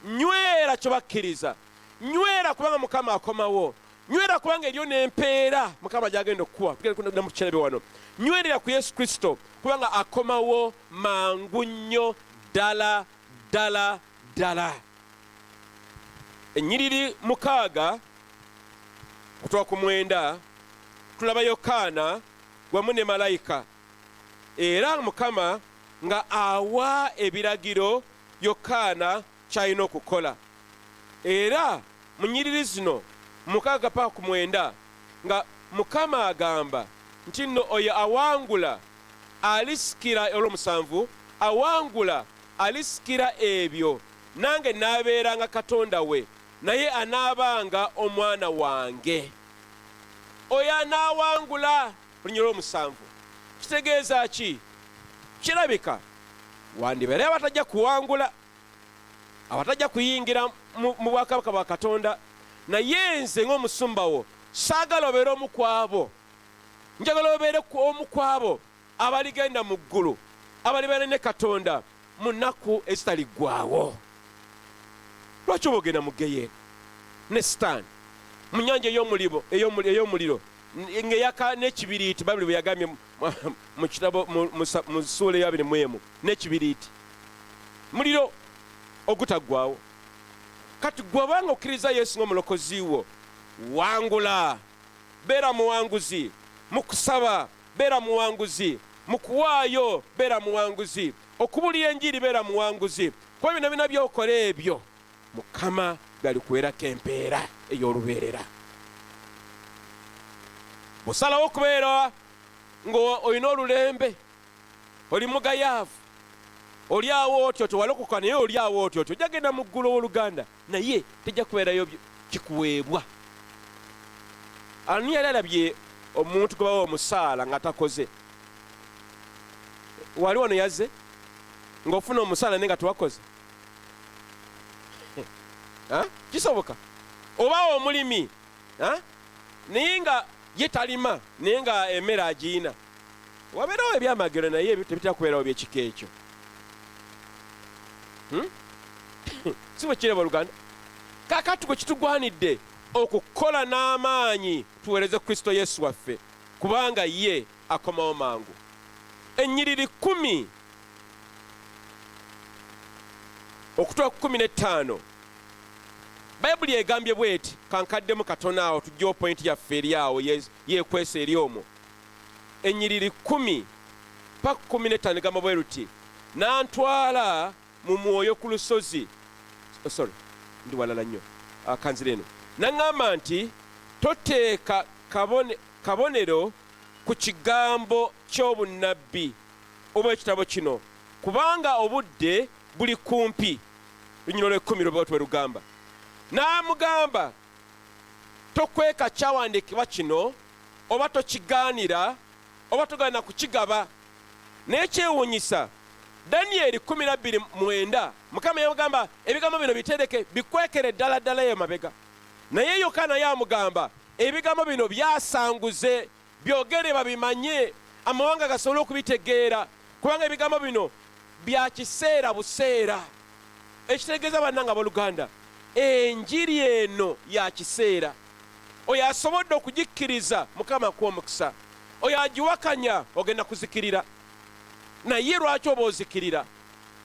E: Nywera kye bakkiriza, nywera kubanga Mukama akomawo, nywera kubanga eriyo n'empeera Mukama gy'agenda okukuwa. Tugenda mu kirebe wano. Nywerera ku Yesu Kristo kubanga akomawo mangu nnyo ddala ddala ddala. Ennyiriri 6 kutuuka ku 9, tulaba Yokaana wamu ne malayika, era Mukama nga awa ebiragiro Yokaana ky'alina okukola. Era mu nnyiriri zino 6 paka ku 9, nga Mukama agamba nti nno oyo awangula alisikira, olw'omusanvu, awangula alisikira ebyo, nange naabeeranga Katonda we, naye anaabanga omwana wange. Oyo anaawangula, olunyiriri olw'omusanvu, kitegeeza ki? Kirabika wandibeerayo abatajja kuwangula, abatajja kuyingira mu bwakabaka bwa Katonda. Naye nze ng'omusumba wo saagala obeere omu ku abo. Njagala obeere omu ku abo abaligenda mu ggulu, abalibeera ne Katonda mu nnaku ezitaliggwaawo. Lwaki oba ogenda mu geyeena ne Sitaani, mu nnyanja ey'omuliro ng'eyaka n'ekibiriiti? Bayibuli bwe yagambye mu kitabo mu ssuula eya 21, n'ekibiriiti, muliro ogutaggwaawo. Kati gwe obanga okkiriza Yesu ng'omulokozi wo, wangula, beera muwanguzi mu kusaba, beera muwanguzi mu kuwaayo, beera muwanguzi okubuulira enjiri, beera muwanguzi, kuba byonna byonna by'okola ebyo Mukama byalikuweerako empeera ey'olubeerera. Bw'osalawo okubeera ng'olina olulembe, oli mugayaavu, oli awo otyo tewalokoka, naye oli awo otyo otyo, ojja genda mu ggulu, owooluganda, naye tejja kubeerayo kikuweebwa. Ani yali alabye omuntu gwe bawa omusaala nga takoze? Wali wano yazze ng'ofuna omusaala naye nga tewakoze? Kisoboka? Oba omulimi naye nga ye talima, naye nga emmere agiyina. Wabeerawo ebyamagero, naye tebitera kubeerawo by'ekika ekyo. Si bwe kireba, oluganda? Kaakati gwe kitugwanidde okukola n'amaanyi tuweereze Kristo Yesu waffe, kubanga ye akomawo mangu. Ennyiriri 10 okutuuka ku 15, Bayibuli egambye bweti. Kankaddemu katono awo, tujjewo pointi yaffe eri awo yeekwesa eri omwo. Ennyiriri 10 paka 15 egamba bwe luti: N'antwala mu mwoyo ku lusozi. Oh, sorry, ndi walala nnyo. Kanzira eno. N'aŋŋamba nti, Toteeka kabonero ku kigambo ky'obunnabbi obw'ekitabo kino, kubanga obudde buli kumpi. Lunyiriri olw'ekkumi lwe lugamba, n'amugamba, tokweka kyawandiikibwa kino, oba tokigaanira, oba togaana kukigaba. Naye kyewuunyisa, Daniyeri 12:9, Mukama yamugamba ebigambo bino bitereke, bikwekere ddala ddala eyo mabega. Naye Yokaana yamugamba ebigambo bino byasanguze, byogere babimanye. Amawanga gasobole okubitegeera, kubanga ebigambo bino bya kiseera buseera. Ekitegeeza, bannange abooluganda, enjiri eno ya kiseera. Oyo asobodde okugikkiriza, Mukama akuwa omukisa. Oyo agiwakanya, ogenda kuzikirira. Naye lwaki oba ozikirira?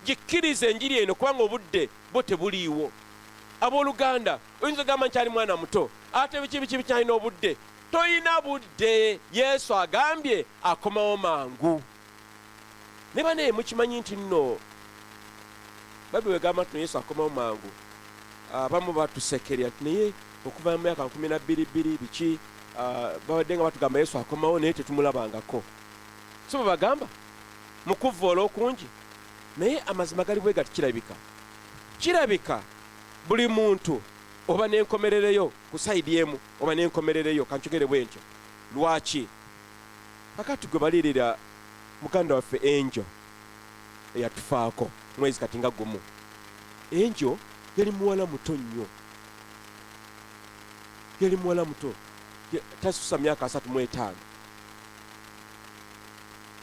E: Gikkirize enjiri eno, kubanga obudde bwo tebuliiwo. Abooluganda, oyinza ogamba nkyali mwana muto, ate biki biki bikyalina obudde. Toyina budde. Yesu agambye akomawo mangu. Ne banaye mukimanyi nti nno Bayibuli egamba nti Yesu akomawo mangu. Abamu batusekerera nti naye okuva mu myaka nkumi na bbiri bbiri biki, babadde nga batugamba Yesu akomawo naye tetumulabangako. Si bwe bagamba mu kuvvoola okungi? Naye amazima gali bwe gati, kirabika kirabika buli muntu oba n'enkomerereyo ku sayidi emu oba n'enkomerereyo, kankyogere bwe ntyo. Lwaki? Kakati gwe balirira muganda waffe Angel eyatufaako mwezi kati nga gumu. Angel yali muwala muto nnyo, yali muwala muto, tasusa myaka 35.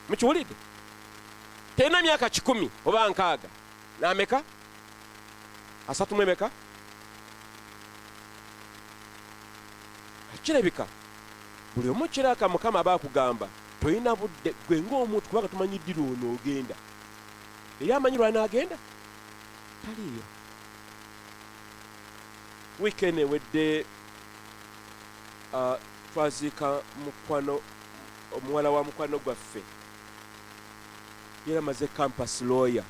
E: Mukiwulidde? Terina myaka 100 oba 60 n'ameka, asatu mu emeka. Kirabika buli omu kiraka Mukama aba akugamba tolina budde gwe ng'omuntu, kubanga tumanyi ddi lw'onoogenda. Eri amanyi lw'anaagenda taliiyo. Wiikendi ewedde twaziika mukwano, omuwala wa mukwano gwaffe. Yali amaze campus lawyer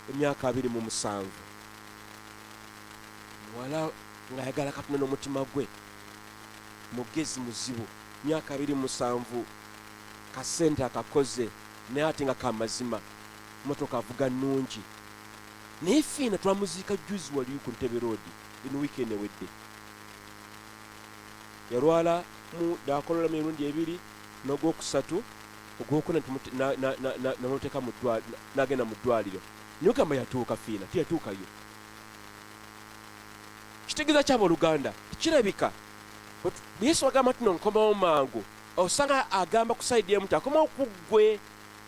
E: emyaka 27, muwala ng'ayagala Katonda n'omutima gwe, mugezi muzibu, myaka 27, kasente akakoze naye ate nga kamazima, motoka avuga nnungi. Naye fiina twamuziika juzi wali ku Ntebe Road. Eno wiikendi ewedde yalwala mu nakololamu emirundi ebiri n'ogwokusatu, ogwokuna namuteeka n'agenda mu ddwaliro. Naye ogamba yatuuka fiina teyatuukayo. Kitegeeza kyaba oluganda, kirabika Yesu agamba nti no nkomawo mangu, osanga agamba ku sayidi emu nti akomawo ku ggwe,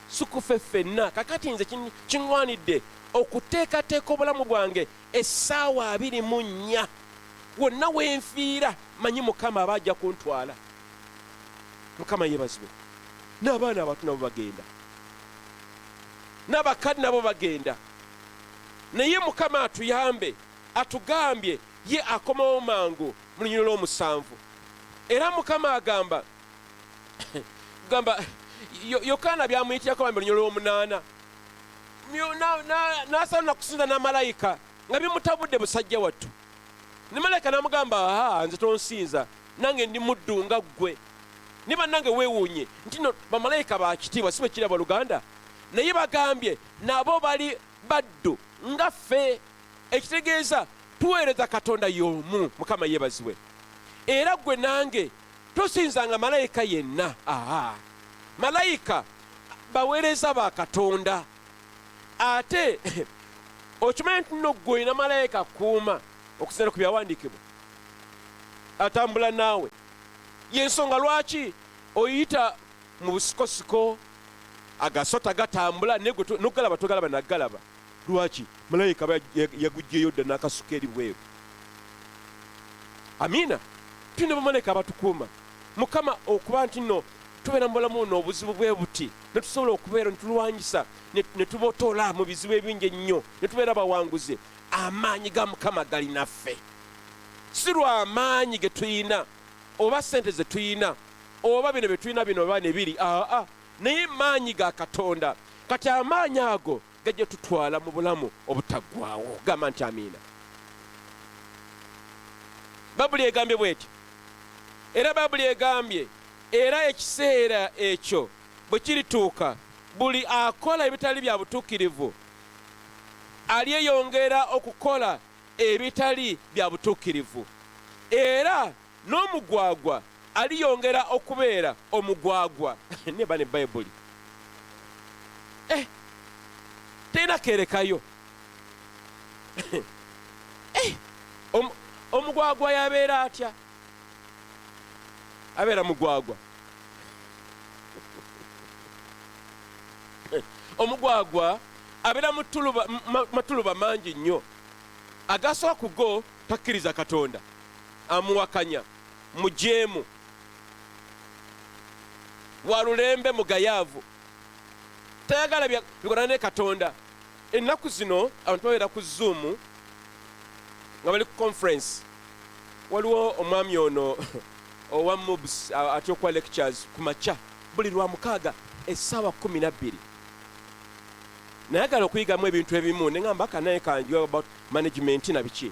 E: si kufe ffenna. Kakati nze kiŋŋwanidde okuteekateeka obulamu bwange essaawa 24. Wonna wenfiira manyi Mukama aba ajja kuntwala. Mukama yeebazibwe. N'abaana abato nabo bagenda, n'abakadde nabo bagenda, naye Mukama atuyambe. Atugambye ye akomawo mangu mu lunyiriri lw'omusanvu. Era Mukama agamba gamba Yokaana byamuyitirako bambi lunyiriri lw'omunaana, n'asala nakusinza n'amalayika nga bimutabudde busajja wattu. Ne malayika n'amugamba, aha, nze tonsinza, nange ndi muddu nga ggwe. Ne bannange weewuunye nti no bamalayika ba kitiibwa, si bwe kiri abooluganda? Naye bagambye nabo bali baddu nga ffe, ekitegeeza tuweereza Katonda y'omu. Mukama yeebazibwe. Era ggwe nange tosinzanga malayika yenna. Aha, malayika baweereza ba Katonda. Ate okimanyi nti nno ggwe olina malayika kuuma okusinziira ku byawandiikibwa atambula naawe. Y'ensonga lwaki oyita mu busikosiko, agasota gatambula naye gwe nogalaba togalaba nagalaba. Lwaki? Malayika aba yaguggyeyo dda n'akasuka eri bweru. Amiina. Tulina bamalayika abatukuuma. Mukama okuba nti nno tubeera mu bulamu buno obuzibu bwe buti, ne tusobola okubeera ne tulwanyisa ne tubotola mu bizibu ebingi ennyo, ne tubeera bawanguzi, amaanyi ga Mukama gali naffe. Si lwa maanyi ge tulina oba ssente ze tulina oba bino bye tulina bino oba ne biri, aa, naye maanyi ga Katonda. Kati amaanyi ago gajja tutwala mu bulamu obutaggwaawo. Gamba nti amiina. Bayibuli egambye bw'eti, era Bayibuli egambye, era ekiseera ekyo bwe kirituuka, buli akola ebitali bya butuukirivu alyeyongera okukola ebitali bya butuukirivu, era n'omugwagwa aliyongera okubeera omugwagwa. Neba ne Bayibuli terina kerekayo. Omugwagwa yabeera atya? Abeera mugwagwa. Omugwagwa abeera mu matuluba mangi nnyo. Agasooka ku go takkiriza Katonda, amuwakanya, mujeemu, wa lulembe, mugayaavu, tayagala bikolana ne Katonda. Ennaku zino abantu babeera ku Zoom nga bali ku conference. Waliwo omwami ono owa MUBS atya okuwa lectures ku makya buli lwa mukaaga essaawa 12. Nayagala okuyigamu ebintu ebimu ne ngamba kanaye kanjiwe about management na biki,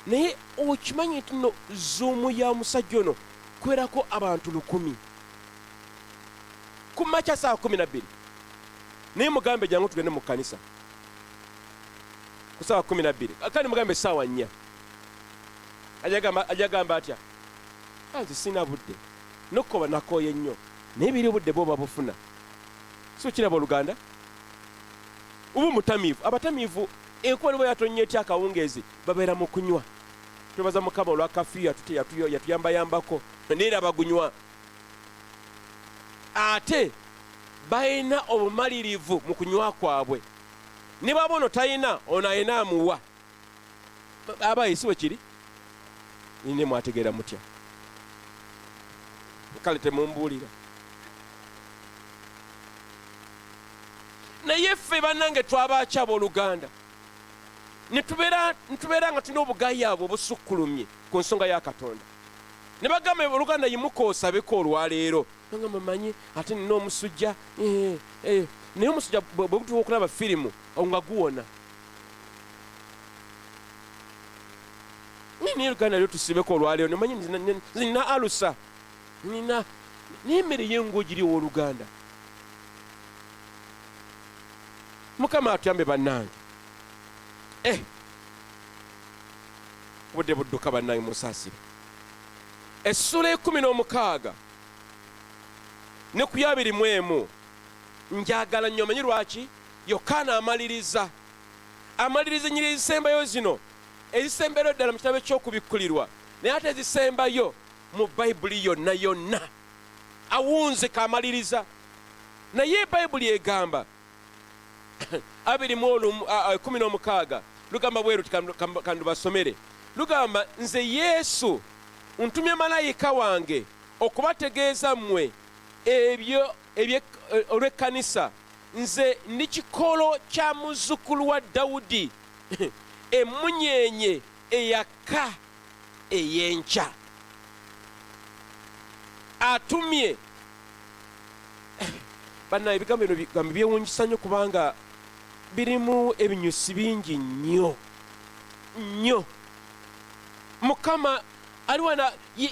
E: naye okimanyi nti no Zoom ya musajja ono kubeerako abantu 1000 ku makya ssaawa 12. Naye mugambe jangu tugende mu kkanisa ku ssaawa 12, kandi mugambe essaawa 4, ajagamba atya? Nze sina budde nokkoba nakooye nnyo, naye biri obudde bwoba bufuna. Si okiraba oluganda uba omutamiivu. Abatamiivu enkuba ne bwe yatonnya etya akawungeezi babeera mu kunywa. Twebaza Mukama olwa kafiyu yatuyambayambako, naye era bagunywa. Ate balina obumalirivu mu kunywa kwabwe, ne bw'aba ono talina, ono alina amuwa. Abayi si bwe kiri? Nine mwategeera mutya? Kale temumbuulira. Naye ffe bannange twabaaki abooluganda ne tubeera nga tulina obugayaavu obusukkulumye ku nsonga ya Katonda. Ne bagamba oluganda yimuka osabeko olwaleero. Nagamba manyi ate nina omusujja, naye omusujja bwe gutuuka okulaba firimu nga guwona. Naye oluganda lyo tusibeko olwaleero, nemanyi nina alusa, nina n'emmere y'engo giri ow'oluganda. Mukama atuyambe bannange. Obudde budduka bannange, munsaasire. Essuula 16 ne ku 21 njagala nnyo. Omanyi lwaki? Yokaana amaliriza ennyiriri ezisembayo zino, ezisembayo ddala mu kitabo eky'okubikkulirwa, naye ate ezisembayo mu Bayibuli yonna yonna. Awunzika amaliriza. Naye Bayibuli egamba 21:16 lugamba bwe luti, kandubasomere. Lugamba nze Yesu ntumye malayika wange okubategeeza mmwe ebyo olw'ekkanisa. Nze ndi kikolo kya muzzukulu wa Dawudi, emmunyeenye eyaka ey'enkya. Atumye bannaye. Ebigambo bino bigambo byewuunyisa nnyo kubanga birimu ebinyusi bingi nnyo nnyo. Mukama ali wana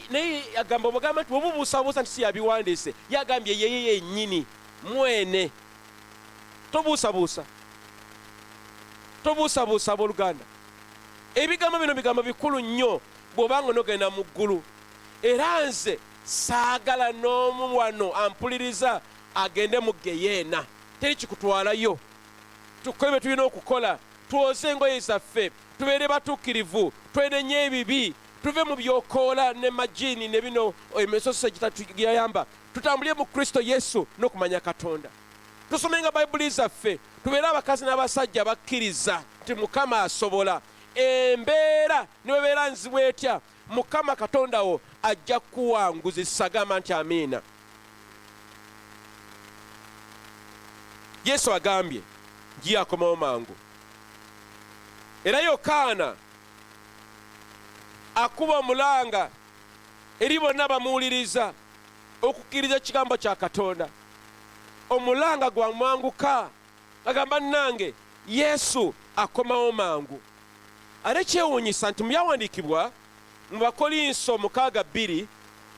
E: naye agamba obugamba nti bwebubuusabuusa nti si yabiwandiise, yagambye yeye yennyini mwene. Tobuusabuusa, tobuusabuusa abooluganda. Ebigambo bino bigambo bikulu nnyo bw'obanga onogenda mu ggulu. Era nze saagala n'omu wano ampuliriza agende mu geyeena. Teri kikutwalayo. Tukole bye tulina okukola, twoze engoye zaffe, tubeere batuukirivu, twenenye ebibi, tuve mu byokoola ne majiini ne bino emisoso egitatuyamba, tutambulire mu Kristo Yesu n'okumanya Katonda. Tusomenga Bayibuli zaffe, tubeere abakazi n'abasajja bakkiriza nti Mukama asobola. Embeera ne bwebeera nzibu etya, Mukama Katonda wo ajja kukuwanguzisa. Gamba nti amiina. Yesu agambye ngiye akomawo mangu. Era Yokaana akuba omulanga eri bonna bamuwuliriza okukkiriza ekigambo kya Katonda. Omulanga gwamwanguka, agamba nnange Yesu akomawo mangu. Ate kyewuunyisa nti mu byawandiikibwa mu Bakolinso 6:2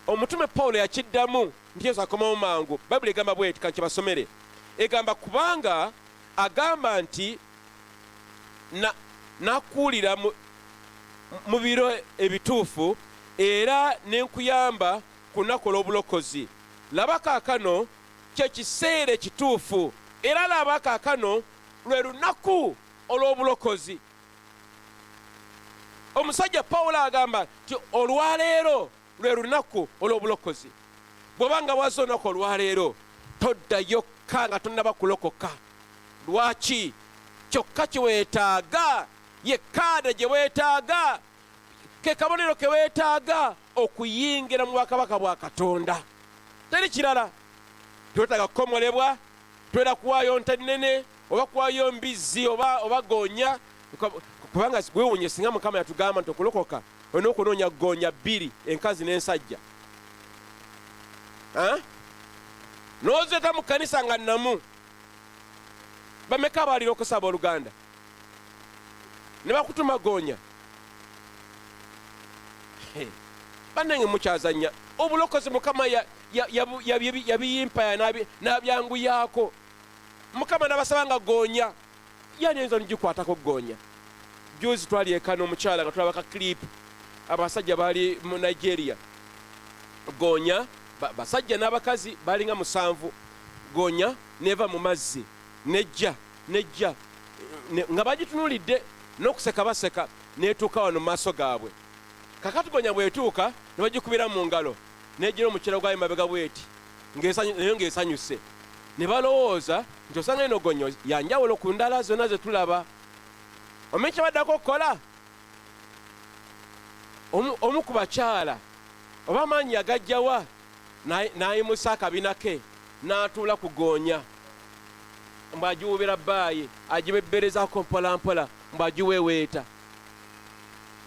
E: omutume Pawulo yakiddamu nti Yesu akomawo mangu. Bayibuli egamba bw'eti, kankibasomere. Egamba kubanga agamba nti nakuwulira mu biro ebituufu era ne nkuyamba ku lunaku olw'obulokozi. Laba kaakano kye kiseera ekituufu, era laba kaakano lwe lunaku olw'obulokozi. Omusajja Pawulo agamba nti olwaleero lwe lunaku olw'obulokozi. Bw'oba nga wazze olunaku olwaleero, toddayo kka nga tonnaba kulokoka. Lwaki? Kyokka kye weetaaga ye kaada gye weetaaga, ke kabonero ke weetaaga okuyingira mu bwakabaka bwa Katonda. Teri kirala. Twetaaga kukomolebwa, twera kuwaayo nte nnene oba kuwaayo mbizzi oba, oba goonya, kubanga weewuunye singa Mukama yatugamba nti okulokoka olina okunoonya goonya bbiri, enkazi n'ensajja, n'ozeeta mu kkanisa nga nnamu. Bameka abaalira okusaba oluganda ne bakutuma goonya? Bannange mukyazannya. Obulokozi Mukama yabiyimpaya n'abyanguyaako. Mukama n'abasaba nga goonya, yani ayinza nogikwatako goonya? Juzi twali eka n'omukyala nga tulaba ka clip, abasajja baali mu Nigeria, goonya, basajja n'abakazi balinga 7, goonya neva mu mazzi nejja nejja nga bagitunuulidde n'okuseka baseka, neetuuka wano mu maaso gaabwe. Kakati goonya bw'etuuka ne bagikubira mu ngalo, negira omukira gwayo mabega bweti, nayo ng'esanyuse. Ne balowooza nti osanga eno goonya ya njawulo ku ndala zonna ze tulaba. Omanyi kye baddako okukola? Omu ku bakyala oba amaanyi yagajjawa, n'ayimusa akabina ke n'atuula ku goonya, mbu agiwuubira bbaayi, agibebberezaako mpola mpola, mbu agiweeweeta.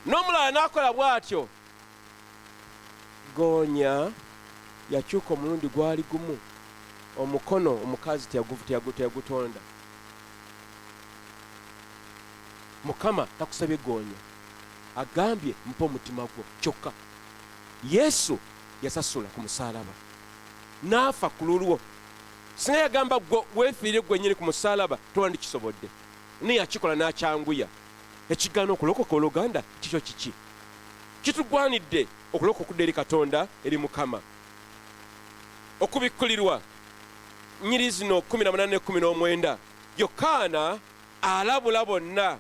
E: N'omulala n'akola bw'atyo. Goonya yakyuka omulundi gwali gumu, omukono omukazi teyagutonda. Mukama takusabye goonya, agambye mpa omutima gwo kyokka. Yesu yasasula ku musaalaba n'afa ku lulwo. Singa yagamba gwe weefiire gwe nnyini ku musaalaba, towandikisobodde, naye yakikola n'akyanguya. Ekigaana okulokoka oluganda kikyo kiki? Kitugwanidde okulokoka okudda eri Katonda, eri Mukama. Okubikkulirwa nnyiri zino 18 ne 19, Yokaana alabula bonna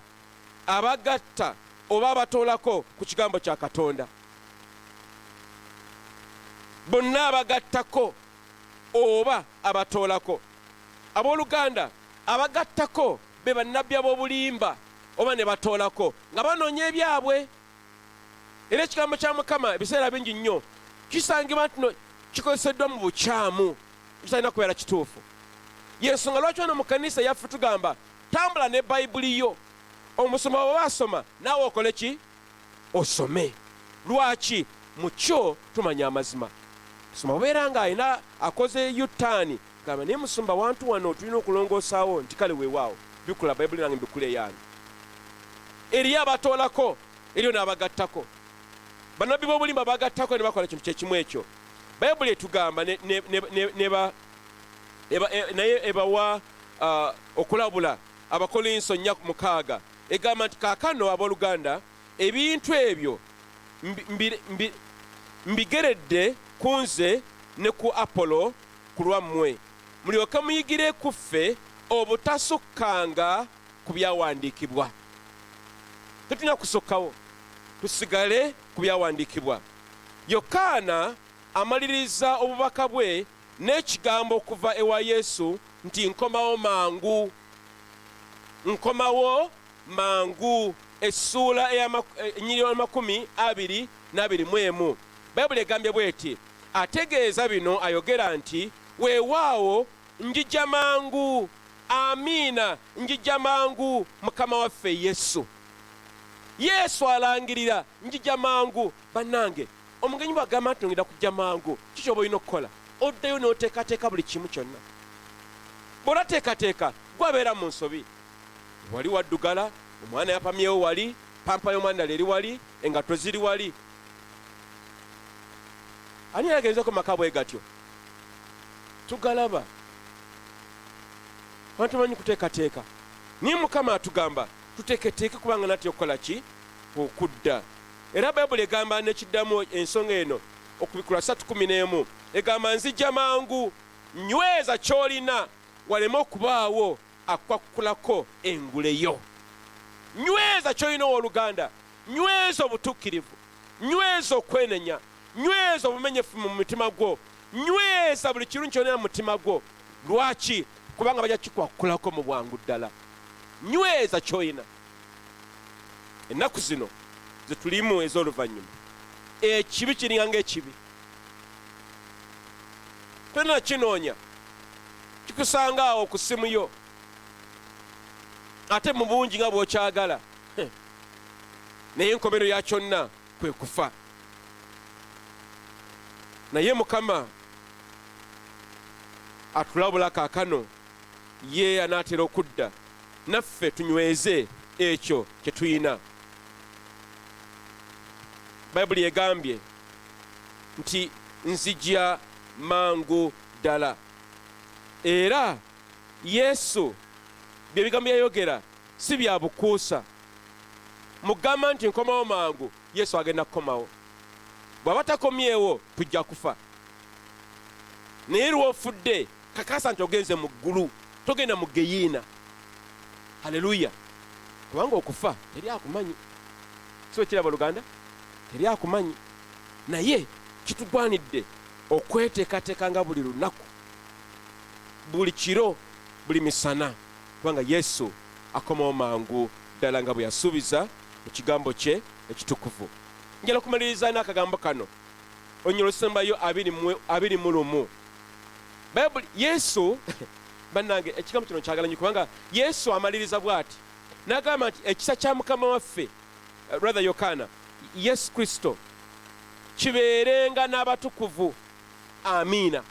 E: abagatta oba abatoolako ku kigambo kya Katonda. Bonna abagattako oba abatoolako. Abooluganda, abagattako be bannabbi ab'obulimba oba ne batoolako nga banoonya ebyabwe. Era ekigambo kya Mukama ebiseera bingi nnyo kisangibwa nti no kikozeseddwa mu bukyamu, kitalina kubeera kituufu. Y'ensonga lwaki wano mu kkanisa yaffe tugamba tambula ne Bayibuli yo. Omusumba bw'aba asoma naawe okole ki? Osome. Lwaki? Mu kyo tumanya amazima. Musumba bw'abeera ng'alina akoze U-turn, gamba naye musumba wantu wano tulina okulongoosaawo, nti kale weewaawo, bikula Bayibuli nange mbikule eyange. Eriyo abatoolako, eriyo n'abagattako. Bannabbi b'obulimba bagattako ne bakola kintu kye kimu ekyo. Bayibuli etugamba naye ebawa okulabula. Abakolinso 4:6 egamba nti kaakano abooluganda ebintu ebyo mbigeredde ku nze ne ku Apollo ku lwammwe, mulyoke muyigire ku ffe obutasukkanga ku byawandiikibwa. Tetulina kusukkawo, tusigale ku byawandiikibwa. Yokaana amaliriza obubaka bwe n'ekigambo okuva ewa Yesu nti nkomawo mangu. Nkomawo mangu. Essuula ennyiriri 21. Bayibuli egambye bw'eti, ategeeza bino ayogera nti weewaawo njija mangu, amiina, njija mangu, Mukama waffe Yesu. Yesu alangirira njija mangu. Bannange, omugenyi bw'agamba nti ngenda kujja mangu, kiki oba olina okukola? Oddayo n'oteekateeka buli kimu kyonna. Bw'otateekateeka, gwe abeera mu nsobi. Wali waddugala, omwana yapamyewo wali, pampa y'omwana ddala eri wali, engatto ziri wali. Ani yagenzeko maka bwe gatyo? Tugalaba. Abantu bamanyi kuteekateeka. Naye Mukama atugamba tuteeketeeke kubanga natya okukola ki? Okudda. Era Bayibuli egamba n'ekiddamu ensonga eno, Okubikkulwa 3:11 egamba nzija mangu, nyweza ky'olina waleme okubaawo akwakkulako engule yo. Nyweza ky'olina owooluganda, nyweza obutuukirivu, nyweza okwenenya, nyweza obumenyefu mu mutima gwo, nyweza buli kirungi ky'olina mu mutima gwo. Lwaki? Kubanga bajja kikwakulako mu bwangu ddala. Nyweza ky'olina. Ennaku zino ze tulimu ez'oluvannyuma, ekibi kiringa ng'ekibi. Tolina kinoonya, kikusanga awo ku ssimu yo, ate mu bungi nga bw'okyagala. Naye enkomerero ya kyonna kwe kufa. Naye Mukama atulabula kaakano, ye anaatera okudda, naffe tunyweze ekyo kye tulina. Bayibuli egambye nti nzija mangu ddala. Era Yesu bye bigambo byayogera si bya bukuusa. Mugamba nti nkomawo mangu, Yesu agenda kukomawo. Bw'aba takomyewo tujja kufa. Naye lw'ofudde kakasa nti ogenze mu ggulu, togenda mu geyiina. Haleluya! Kubanga okufa teri akumanyi. Si bwe Luganda? Teri akumanyi. Naye kitugwanidde okweteekateeka nga buli lunaku, buli kiro, buli misana, kubanga Yesu akomawo mangu ddala nga bwe yasuubiza mu kigambo kye ekitukuvu. Njagala okumaliriza n'akagambo kano, olunyiriri olusembayo 21. Bayibuli Yesu bannange, ekigambo kino nkyagala nnyo kubanga Yesu amaliriza bw'ati n'agamba nti ekisa kya Mukama waffe, rather Yokaana, Yesu Kristo kibeerenga n'abatukuvu. Amiina.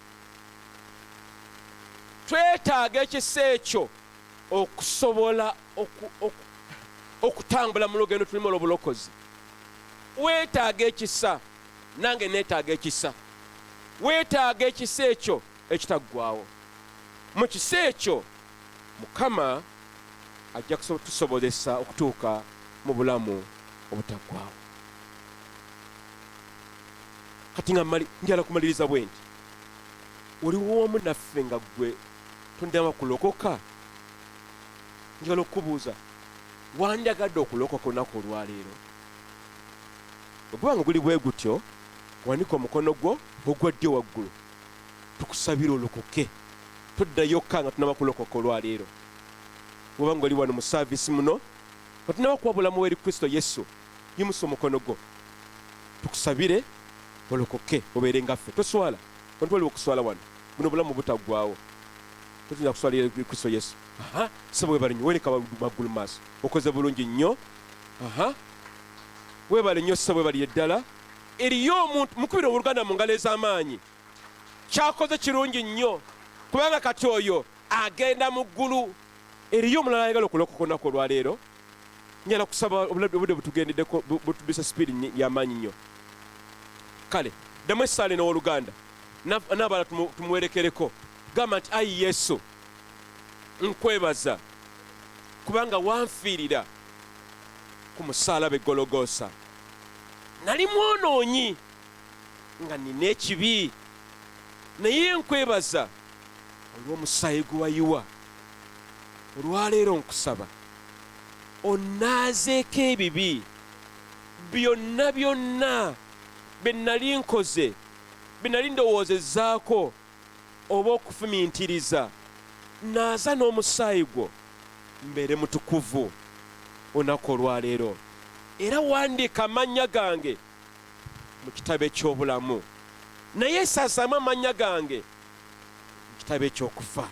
E: Twetaaga ekisa ekyo okusobola okutambula mu lugendo tulimu olw'obulokozi. Weetaaga ekisa, nange neetaaga ekisa. Weetaaga ekisa ekyo ekitaggwaawo. Mu kisa ekyo Mukama ajja kutusobozesa okutuuka mu bulamu obutaggwaawo. Kati nga njagala kumaliriza bwe nti, oliwo omu naffe nga ggwe tonnaba kulokoka? Njagala okukubuuza, wandyagadde okulokoka olunaku olwaleero? Bwe guba nga guli bwe gutyo, wanika omukono gwo ogwa ddyo waggulu, tukusabire olokoke. Toddayo ka nga tonnaba kulokoka olwaleero. Bw'oba ng'oli wano mu saaviisi muno nga tonnaba kuwa bulamu eri Kristo Yesu, yimusa omukono gwo tukusabire olokoke obeere nga ffe. Toswala, wano tewaliwo kuswala wano. Buno bulamu butaggwaawo. Tetuyinza kuswalira eri Kristo Yesu. Aha, ssebo weebale nnyo, weereka waggulu mu maaso. Okoze bulungi nnyo. Aha. Weebale nnyo ssebo, weebalire ddala. Eriyo omuntu, mukubire owooluganda mu ngalo ez'amaanyi. Ky'akoze kirungi nnyo, kubanga kati oyo agenda mu ggulu. Eriyo omulala ayagala okulokoka olunaku olwaleero? Njagala kusaba, obudde butugendeddeko, butudduse sipiidi ya maanyi nnyo. Kale ddamu essaala eno, owooluganda, n'abalala tumuwerekereko. Gamba nti, ayi Yesu, nkwebaza kubanga wanfiirira ku musaalaba e Gologoosa. Nali mwonoonyi nga nina ekibi, naye nkwebaza olw'omusaayi gwe wayiwa. Olwaleero nkusaba onnaazeeko ebibi byonna byonna bye nali nkoze, bye nali ndowoozezzaako oba okufumintiriza. Naaza n'omusaayi gwo mbeere mutukuvu olunaku olwaleero, era wandiika amannya gange mu kitabo eky'obulamu, naye sazaamu amannya gange mu kitabo eky'okufa,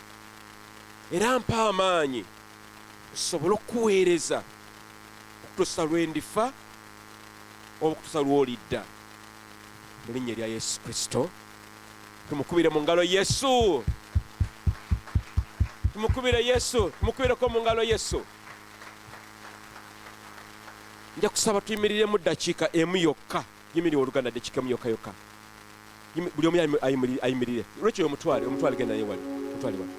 E: era mpa amaanyi nsobole okukuweereza okutuusa lwe ndifa oba okutuusa lw'olidda, mu linnya erya Yesu Kristo. Tumukubire mu ngalo Yesu, tumukubire Yesu, tumukubireko mu ngalo Yesu. Nja kusaba tuyimiriremu ddakiika emu yokka. Yimirire oluganda, ddakiika emu yokka yokka. Buli omu ayimirire. Lwekyo omutwale, omutwale, genda naye wali, omutwale wali.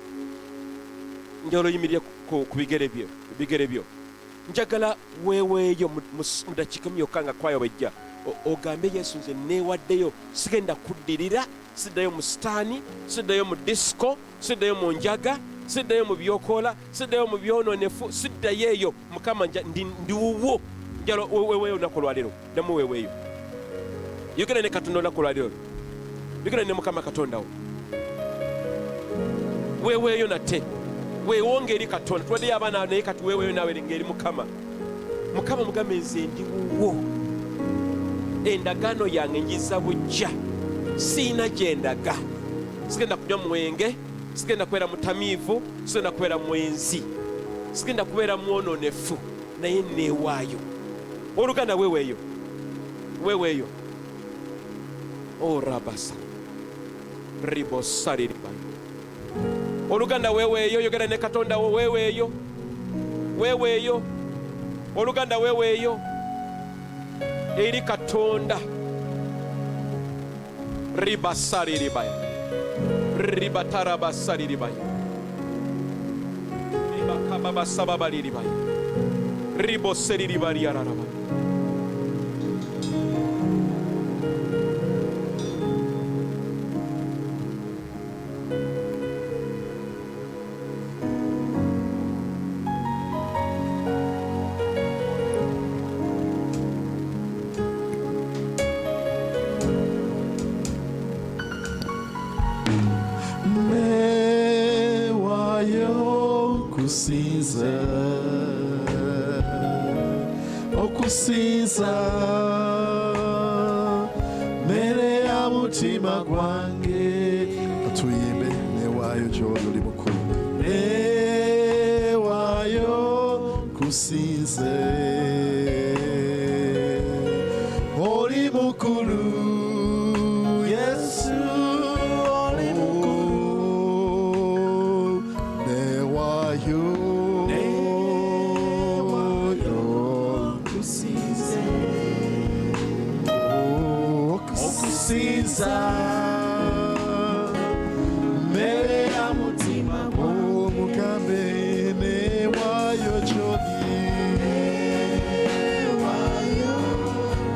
E: Njagala oyimirire ku bigere byo. Njagala weeweeyo mu ddakiika emu yokka nga kwayo bwejja, ogambe Yesu, nze neewaddeyo, sigenda kuddirira, siddayo mu sitaani, siddayo mu disco, siddayo mu njaga, siddayo mu byokoola, siddayo mu byonoonefu, siddayo eyo. Mukama, ndi wuwo. Njagala weeweeyo olunaku olwaleero. Ddamu weeweeyo, yogera ne Katonda olunaku olwaleero, yogera ne Mukama Katonda wo, weeweeyo nate. Weewonge eri Katonda. Tuwaddeyo abaana naye kati weeweeyo naawe ng'eri Mukama. Mukama mugambe nze ndi wuwo, endagaano yange njiza bujja, siina gye ndaga, sigenda kunywa mwenge, sigenda kubeera mutamiivu, sigenda kubeera mwenzi, sigenda kubeera mwononefu, naye neewaayo. Oluganda weeweeyo, weeweeyo. Orabasa ribosaliribayo. Oluganda weeweeyo, yogera ne Katonda wo, weeweeyo, weeweeyo. Oluganda weeweeyo eri Katonda. Ribasaliribaya ribatarabasaliribaya ribakababasababaliribaya riboseriribariararaba.
B: Newayo kusinza, okusinza mere ya mutima gwange. Atuyimbe newayo gy'oli, oli mukulu. Newayo kusinze, oli mukulu Yesu, oli mukulu. Newayo, newayo kusinze, okusinza mere ya mutima gwange. Mugambe newayo gy'oli,
A: Newayo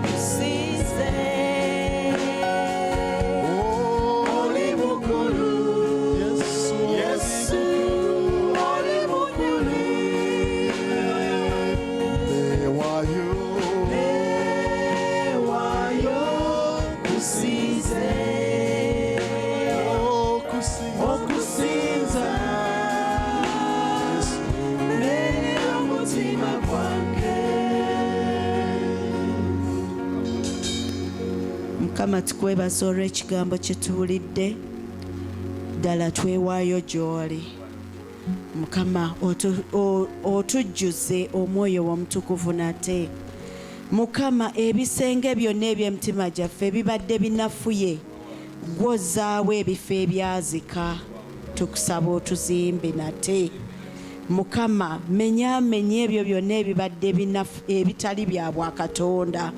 A: kusinze,
B: oli mukulu Yesu,
A: Yesu, oli mukulu.
B: Newayo,
A: Newayo kusinze,
B: okusinza
A: okusinza mere y'omutima gwange. Mukama tukwebaza olw'ekigambo kye tuwulidde. Ddala twewaayo gy'oli Mukama, otujjuze omwoyo w'omutukuvu nate Mukama. Ebisenge byonna eby'emitima gyaffe bibadde binafuye, gw'ozzaawo ebifo ebyazika. Tukusaba otuzimbe nate Mukama. Menyaamenya ebyo byonna ebibadde ebitali bya bwakatonda,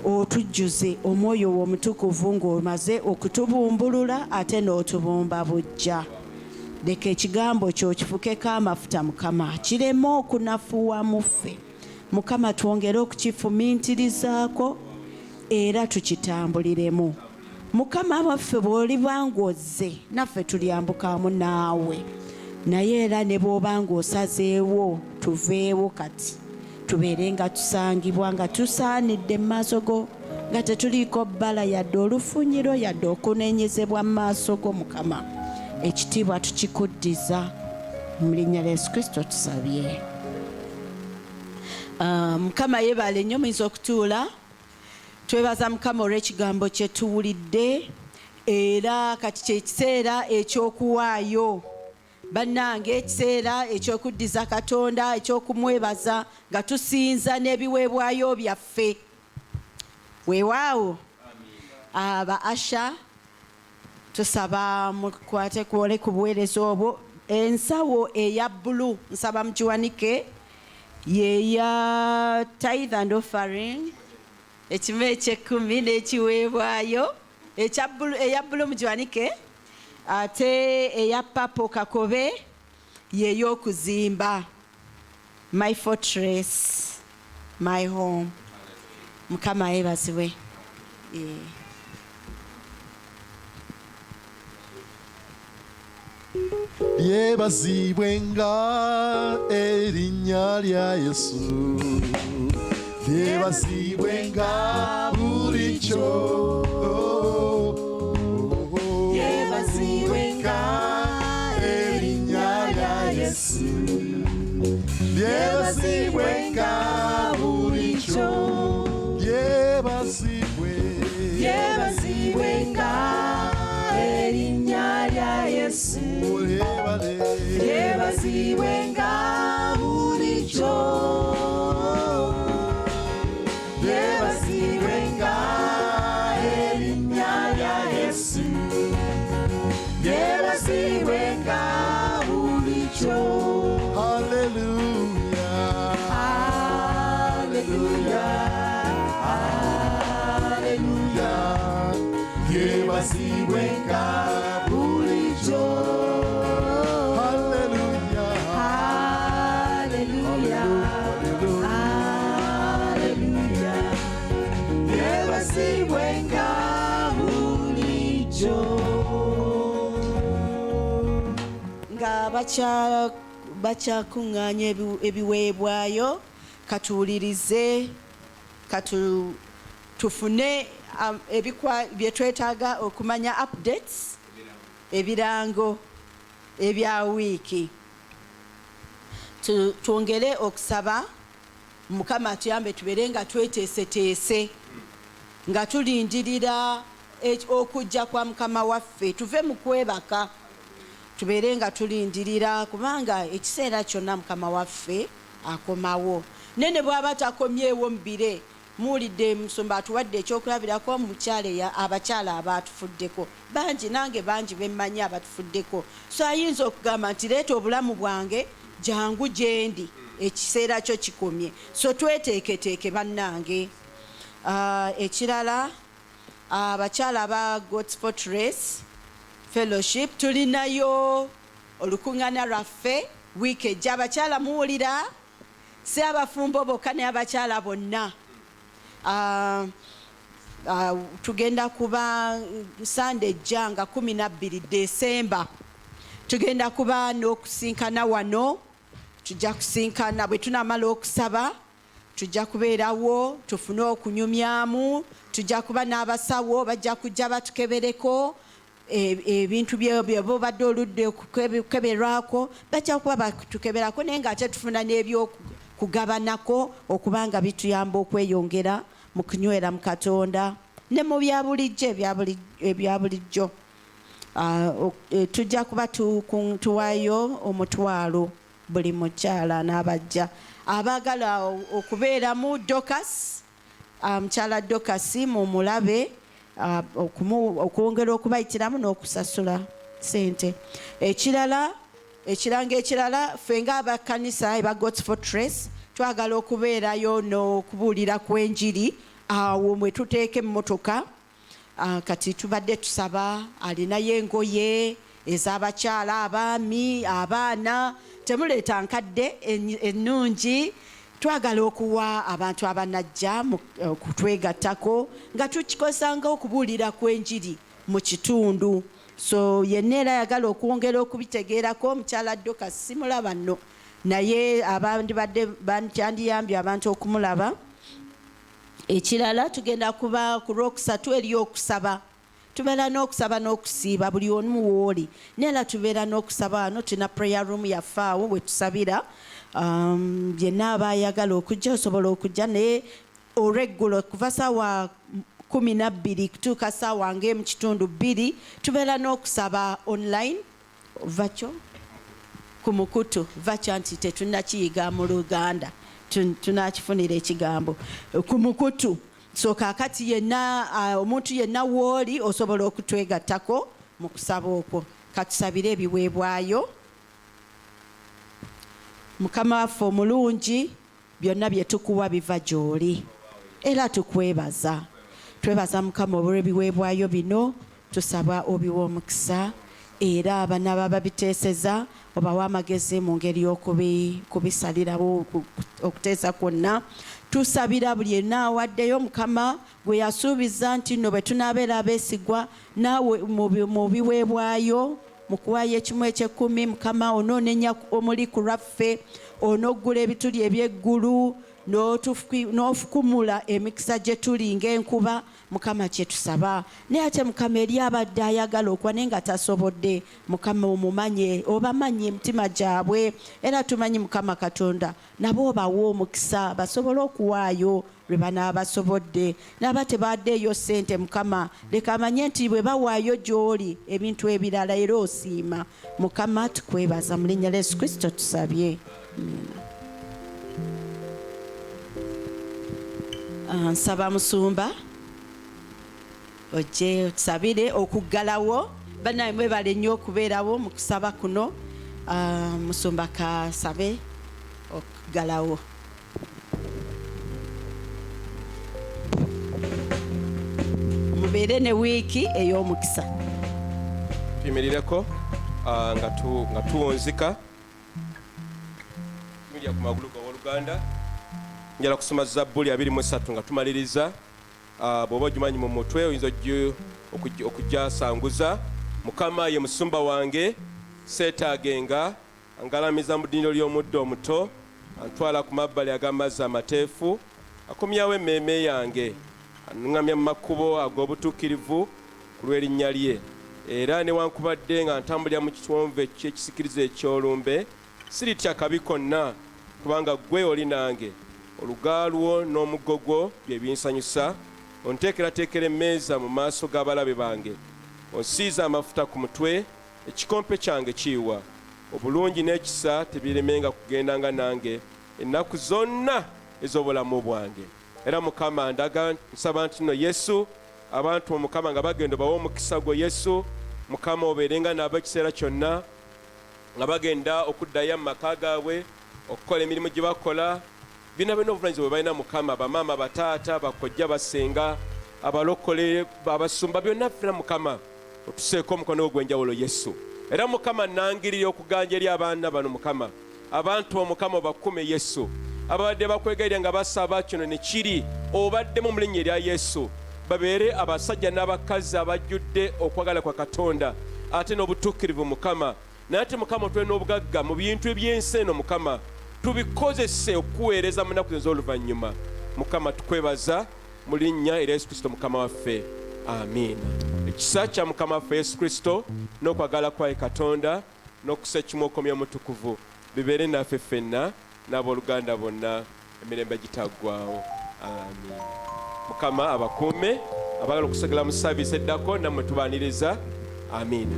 A: otujjuze omwoyo w'omutukuvu ng'omaze okutubumbulula ate n'otubumba buggya. Leka ekigambo kyo kifukeko amafuta Mukama, kireme okunafuwa mu ffe Mukama. Twongere okukifumintirizaako era tukitambuliremu Mukama waffe. Bw'oliba ng'ozze naffe tulyambukamu naawe, naye era ne bw'oba ng'osazeewo tuveewo kati, tubeere nga tusangibwa nga tusaanidde mu maaso go, nga tetuliiko bbala yadde olufunyiro yadde okunenyezebwa mu maaso go Mukama. Ekitiibwa tukikuddiza mu linnya lya Yesu Kristo tusabye. Ah, Mukama yeebale nnyo. Muyinza okutuula. Twebaza Mukama olw'ekigambo kye tuwulidde, era kati kyekiseera ekyokuwaayo bannange, ekiseera ekyokuddiza Katonda, ekyokumwebaza nga tusinza n'ebiweebwayo byaffe. Weewaawo aba usher, tusaba mukwate kwole ku buweereza obwo. Ensawo eya bbulu nsaba mugiwanike, yeya tithe and offering, ekimu ekyekkumi n'ekiweebwayo. Ekya bbulu, eya bbulu mugiwanike, ate eya purple kakobe yey'okuzimba my fortress, my home. Mukama yeebazibwe. Eh.
B: Lyebazibwenga erinnya lya Yesu, lyebazibwenga bulijjo,
A: Lyebazibwenga
B: erinnya lya Lyebazibwenga bulijjo. Lyebazibwe.
H: Lyebazibwenga erinnya lya Yesu.
B: Lyebale.
H: Lyebazibwenga bulijjo. Lyebazibwenga erinnya lya Yesu. Lyebazibwenga bulijjo.
B: Hallelujah.
H: Hallelujah.
B: Hallelujah. Lyebazibwenga
H: bulijjo.
B: Hallelujah.
H: Hallelujah. Hallelujah. Lyebazibwenga bulijjo.
A: Nga bakyakuŋŋaanya ebiweebwayo, katuwulirize, tufune bye twetaaga okumanya, updates, ebirango ebya wiiki. Twongere okusaba Mukama atuyambe tubeere nga tweteeseteese, nga tulindirira okujja kwa Mukama waffe. Tuve mu kwebaka, tubeere nga tulindirira, kubanga ekiseera kyonna Mukama waffe akomawo. Nene bw'aba takomyewo mu bire, muwulidde musumba atuwadde ekyokulabirako, mukyala abakyala abaatufuddeko bangi, nange bangi bemmanyi abatufuddeko. So ayinza okugamba nti leeta obulamu bwange, jangu gyendi, ekiseera kyo kikomye. So tweteeketeeke bannange. Ekirala, abakyala aba God's Fortress Fellowship, tulinayo olukuŋŋaana lwaffe wiiki ejja. Abakyala muwulira? Si abafumbo bokka, naye abakyala bonna. Tugenda kuba Sande ejja nga 12 Desemba, tugenda kuba n'okusinkana wano. Tujja kusinkana bwe tunamala okusaba, tujja kubeerawo tufune okunyumyamu. Tujja kuba n'abasawo, bajja kujja batukebereko ebintu byobadde oludde okukeberwako, bajja kuba batukeberako, naye ng'ate tufuna n'ebyokugabanako okubanga bituyamba okweyongera mu kunywera mu Katonda ne mu bya bulijjo, ebya bulijjo. Tujja kuba tuwaayo 10,000 buli mukyala n'abajja abaagala okubeeramu. Dorcas, mukyala Dorcas mumulabe, okwongera okubayitiramu n'okusasula sente. Ekirala, ekirango ekirala, ffe ng'abakkanisa eba God's Fortress twagala okubeerayo n'okubuulira kw'enjiri awo mwe tuteeka emmotoka. Kati tubadde tusaba alinayo engoye ez'abakyala, abaami, abaana, temuleeta nkadde, ennungi. Twagala okuwa abantu abanajja okutwegattako nga tukikozesa nga okubuulira kw'enjiri mu kitundu. So yenna era ayagala okwongera okubitegeerako, omukyala Dorcas simulaba nno, naye abandibadde kyandiyambye abantu okumulaba. Ekirala, tugenda kuba ku Lwokusatu eri okusaba, tubeera n'okusaba n'okusiiba buli omu wooli, naye era tubeera n'okusaba wano, tulina prayer room yaffe awo we tusabira. Yenna aba ayagala okujja osobola okujja, naye olweggulo kuva saawa 12 kutuuka saawa ng'emu kitundu 2 tubeera n'okusaba online vakyo ku mukutu vakyo, nti tetunnakiyiga mu Luganda, tunakifunira ekigambo ku mukutu. So kaakati yenna, omuntu yenna wooli osobola okutwegattako mu kusaba okwo. Katusabire ebiweebwayo. Mukama waffe omulungi, byonna bye tukuwa biva gy'oli, era tukwebaza. Twebaza Mukama olw'ebiweebwayo bino, tusaba obiwa omukisa, era abana babiteeseza obawa amagezi mu ngeri y'okubisalirawo okuteesa kwonna. Tusabira buli yenna awaddeyo, Mukama, gwe yasuubiza nti nno bwe tunaabeera abeesigwa naawe mu biweebwayo, mu kuwaayo ekimu ekyekumi, Mukama, onoonenya omuli ku lwaffe, onoggula ebituli ebyeggulu. N'ofukumula emikisa gye tuli ng'enkuba. Mukama, kye tusaba, naye ate Mukama, eri abadde ayagala okuwa naye nga tasobodde, Mukama, omumanye, obamanye emitima gyabwe, era tumanyi, Mukama Katonda, nabo obawe omukisa basobole okuwaayo lwe banaaba basobodde. N'aba tebaddeeyo ssente, Mukama, leka amanye nti bwe bawaayo gy'oli ebintu ebirala era osiima. Mukama, tukwebaza mu linnya lya Yesu Kristo tusabye. Amiina. Ah, nsaba musumba ojje otusabire okuggalawo. Bannaye, mwebale nnyo okubeerawo mu kusaba kuno. Ah, musumba kasabe okuggalawo. Mubeere ne wiiki ey'omukisa.
E: Tuyimirireko nga tuwunzika. Tuyimirira ku magulu g'owooluganda. Njagala kusoma Zabbuli 23 nga tumaliriza. Bw'oba ogimanyi mu mutwe, oyinza okugyasanguza. Mukama ye musumba wange, seetaagenga. Angalamiza mu ddindiro ly'omuddo omuto, antwala ku mabbali ag'amazzi amateefu, akomyawo emmeeme yange, anuŋŋamya mu makubo ag'obutuukirivu ku lw'erinnya lye. Era newankubadde nga ntambulira mu kiwonvu eky'ekisikirize eky'olumbe, siritya kabi konna, kubanga ggwe oli nange. Oluga lwo n'omuggo gwo bye binsanyusa. Onteekerateekera emmeeza mu maaso g'abalabe bange. Onsiize amafuta ku mutwe, ekikompe kyange kiyiwa. Obulungi n'ekisa tebiremenga kugendanga nange ennaku zonna ez'obulamu bwange. Era Mukama, ndaga nsaba nti nno Yesu, abantu Omukama nga bagenda, obawe omukisa gwo Yesu. Mukama, obeerenga nabo ekiseera kyonna nga bagenda okuddayo mu maka gaabwe okukola emirimu gye bakola, byonna byonna obuvunanyizibwa bwe balina. Mukama, bamaama, bataata, bakojja, basenga, abalokole, abasumba, byonna ffena, Mukama, otuseeko omukono gwo gw'enjawulo Yesu. Era Mukama, nangirira okuganja eri abaana bano. Mukama, abantu Omukama obakume Yesu. Ababadde bakwegayirira nga basaba kino ne kiri, obaddemu mu linnya erya Yesu. Babeere abasajja n'abakazi abajjudde okwagala kwa Katonda ate n'obutuukirivu, Mukama. Naye ate Mukama, otule n'obugagga mu bintu eby'ensi eno, Mukama, tubikozese okuweereza mu nnaku ez'oluvannyuma. Mukama, tukwebaza mu linnya erya Yesu Kristo Mukama waffe, amiina. Ekisa kya Mukama waffe Yesu Kristo n'okwagala kwaye Katonda n'okussa ekimu okw'Omwoyo Omutukuvu bibeere naffe ffenna n'abooluganda bonna emirembe gitaggwawo, amiina. Mukama abakuume. Abagala okusegela mu service eddako, nammwe tubaaniriza. Amiina.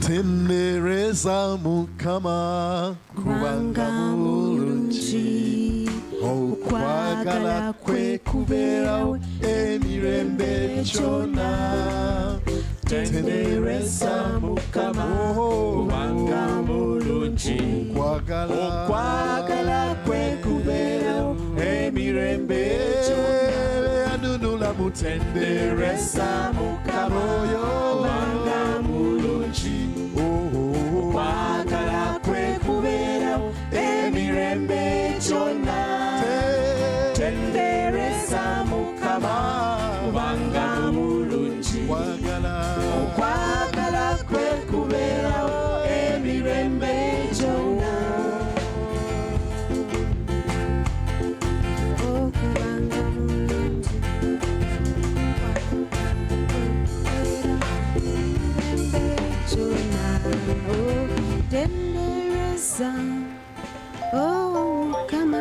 B: Tendereza Mukama, kubanga mulungi, okwagala kwe kubeerawo emirembe gyonna. Tendereza Mukama,
H: kubanga mulungi,
B: okwagala
H: okwagala kwe kubeerawo emirembe gyonna.
B: Anunula, mutendereza
H: Mukama,
B: oyo,
H: kubanga mulungi, okwagala kwe kubeerawo emirembe gyonna. Tendereza Mukama, kubanga mulungi,
B: kwagala
H: okwagala kwe kubeerawo emirembe gyonna.
C: Okubanga mulungi, emirembe gyonna. Oh, tendereza, oh Mukama.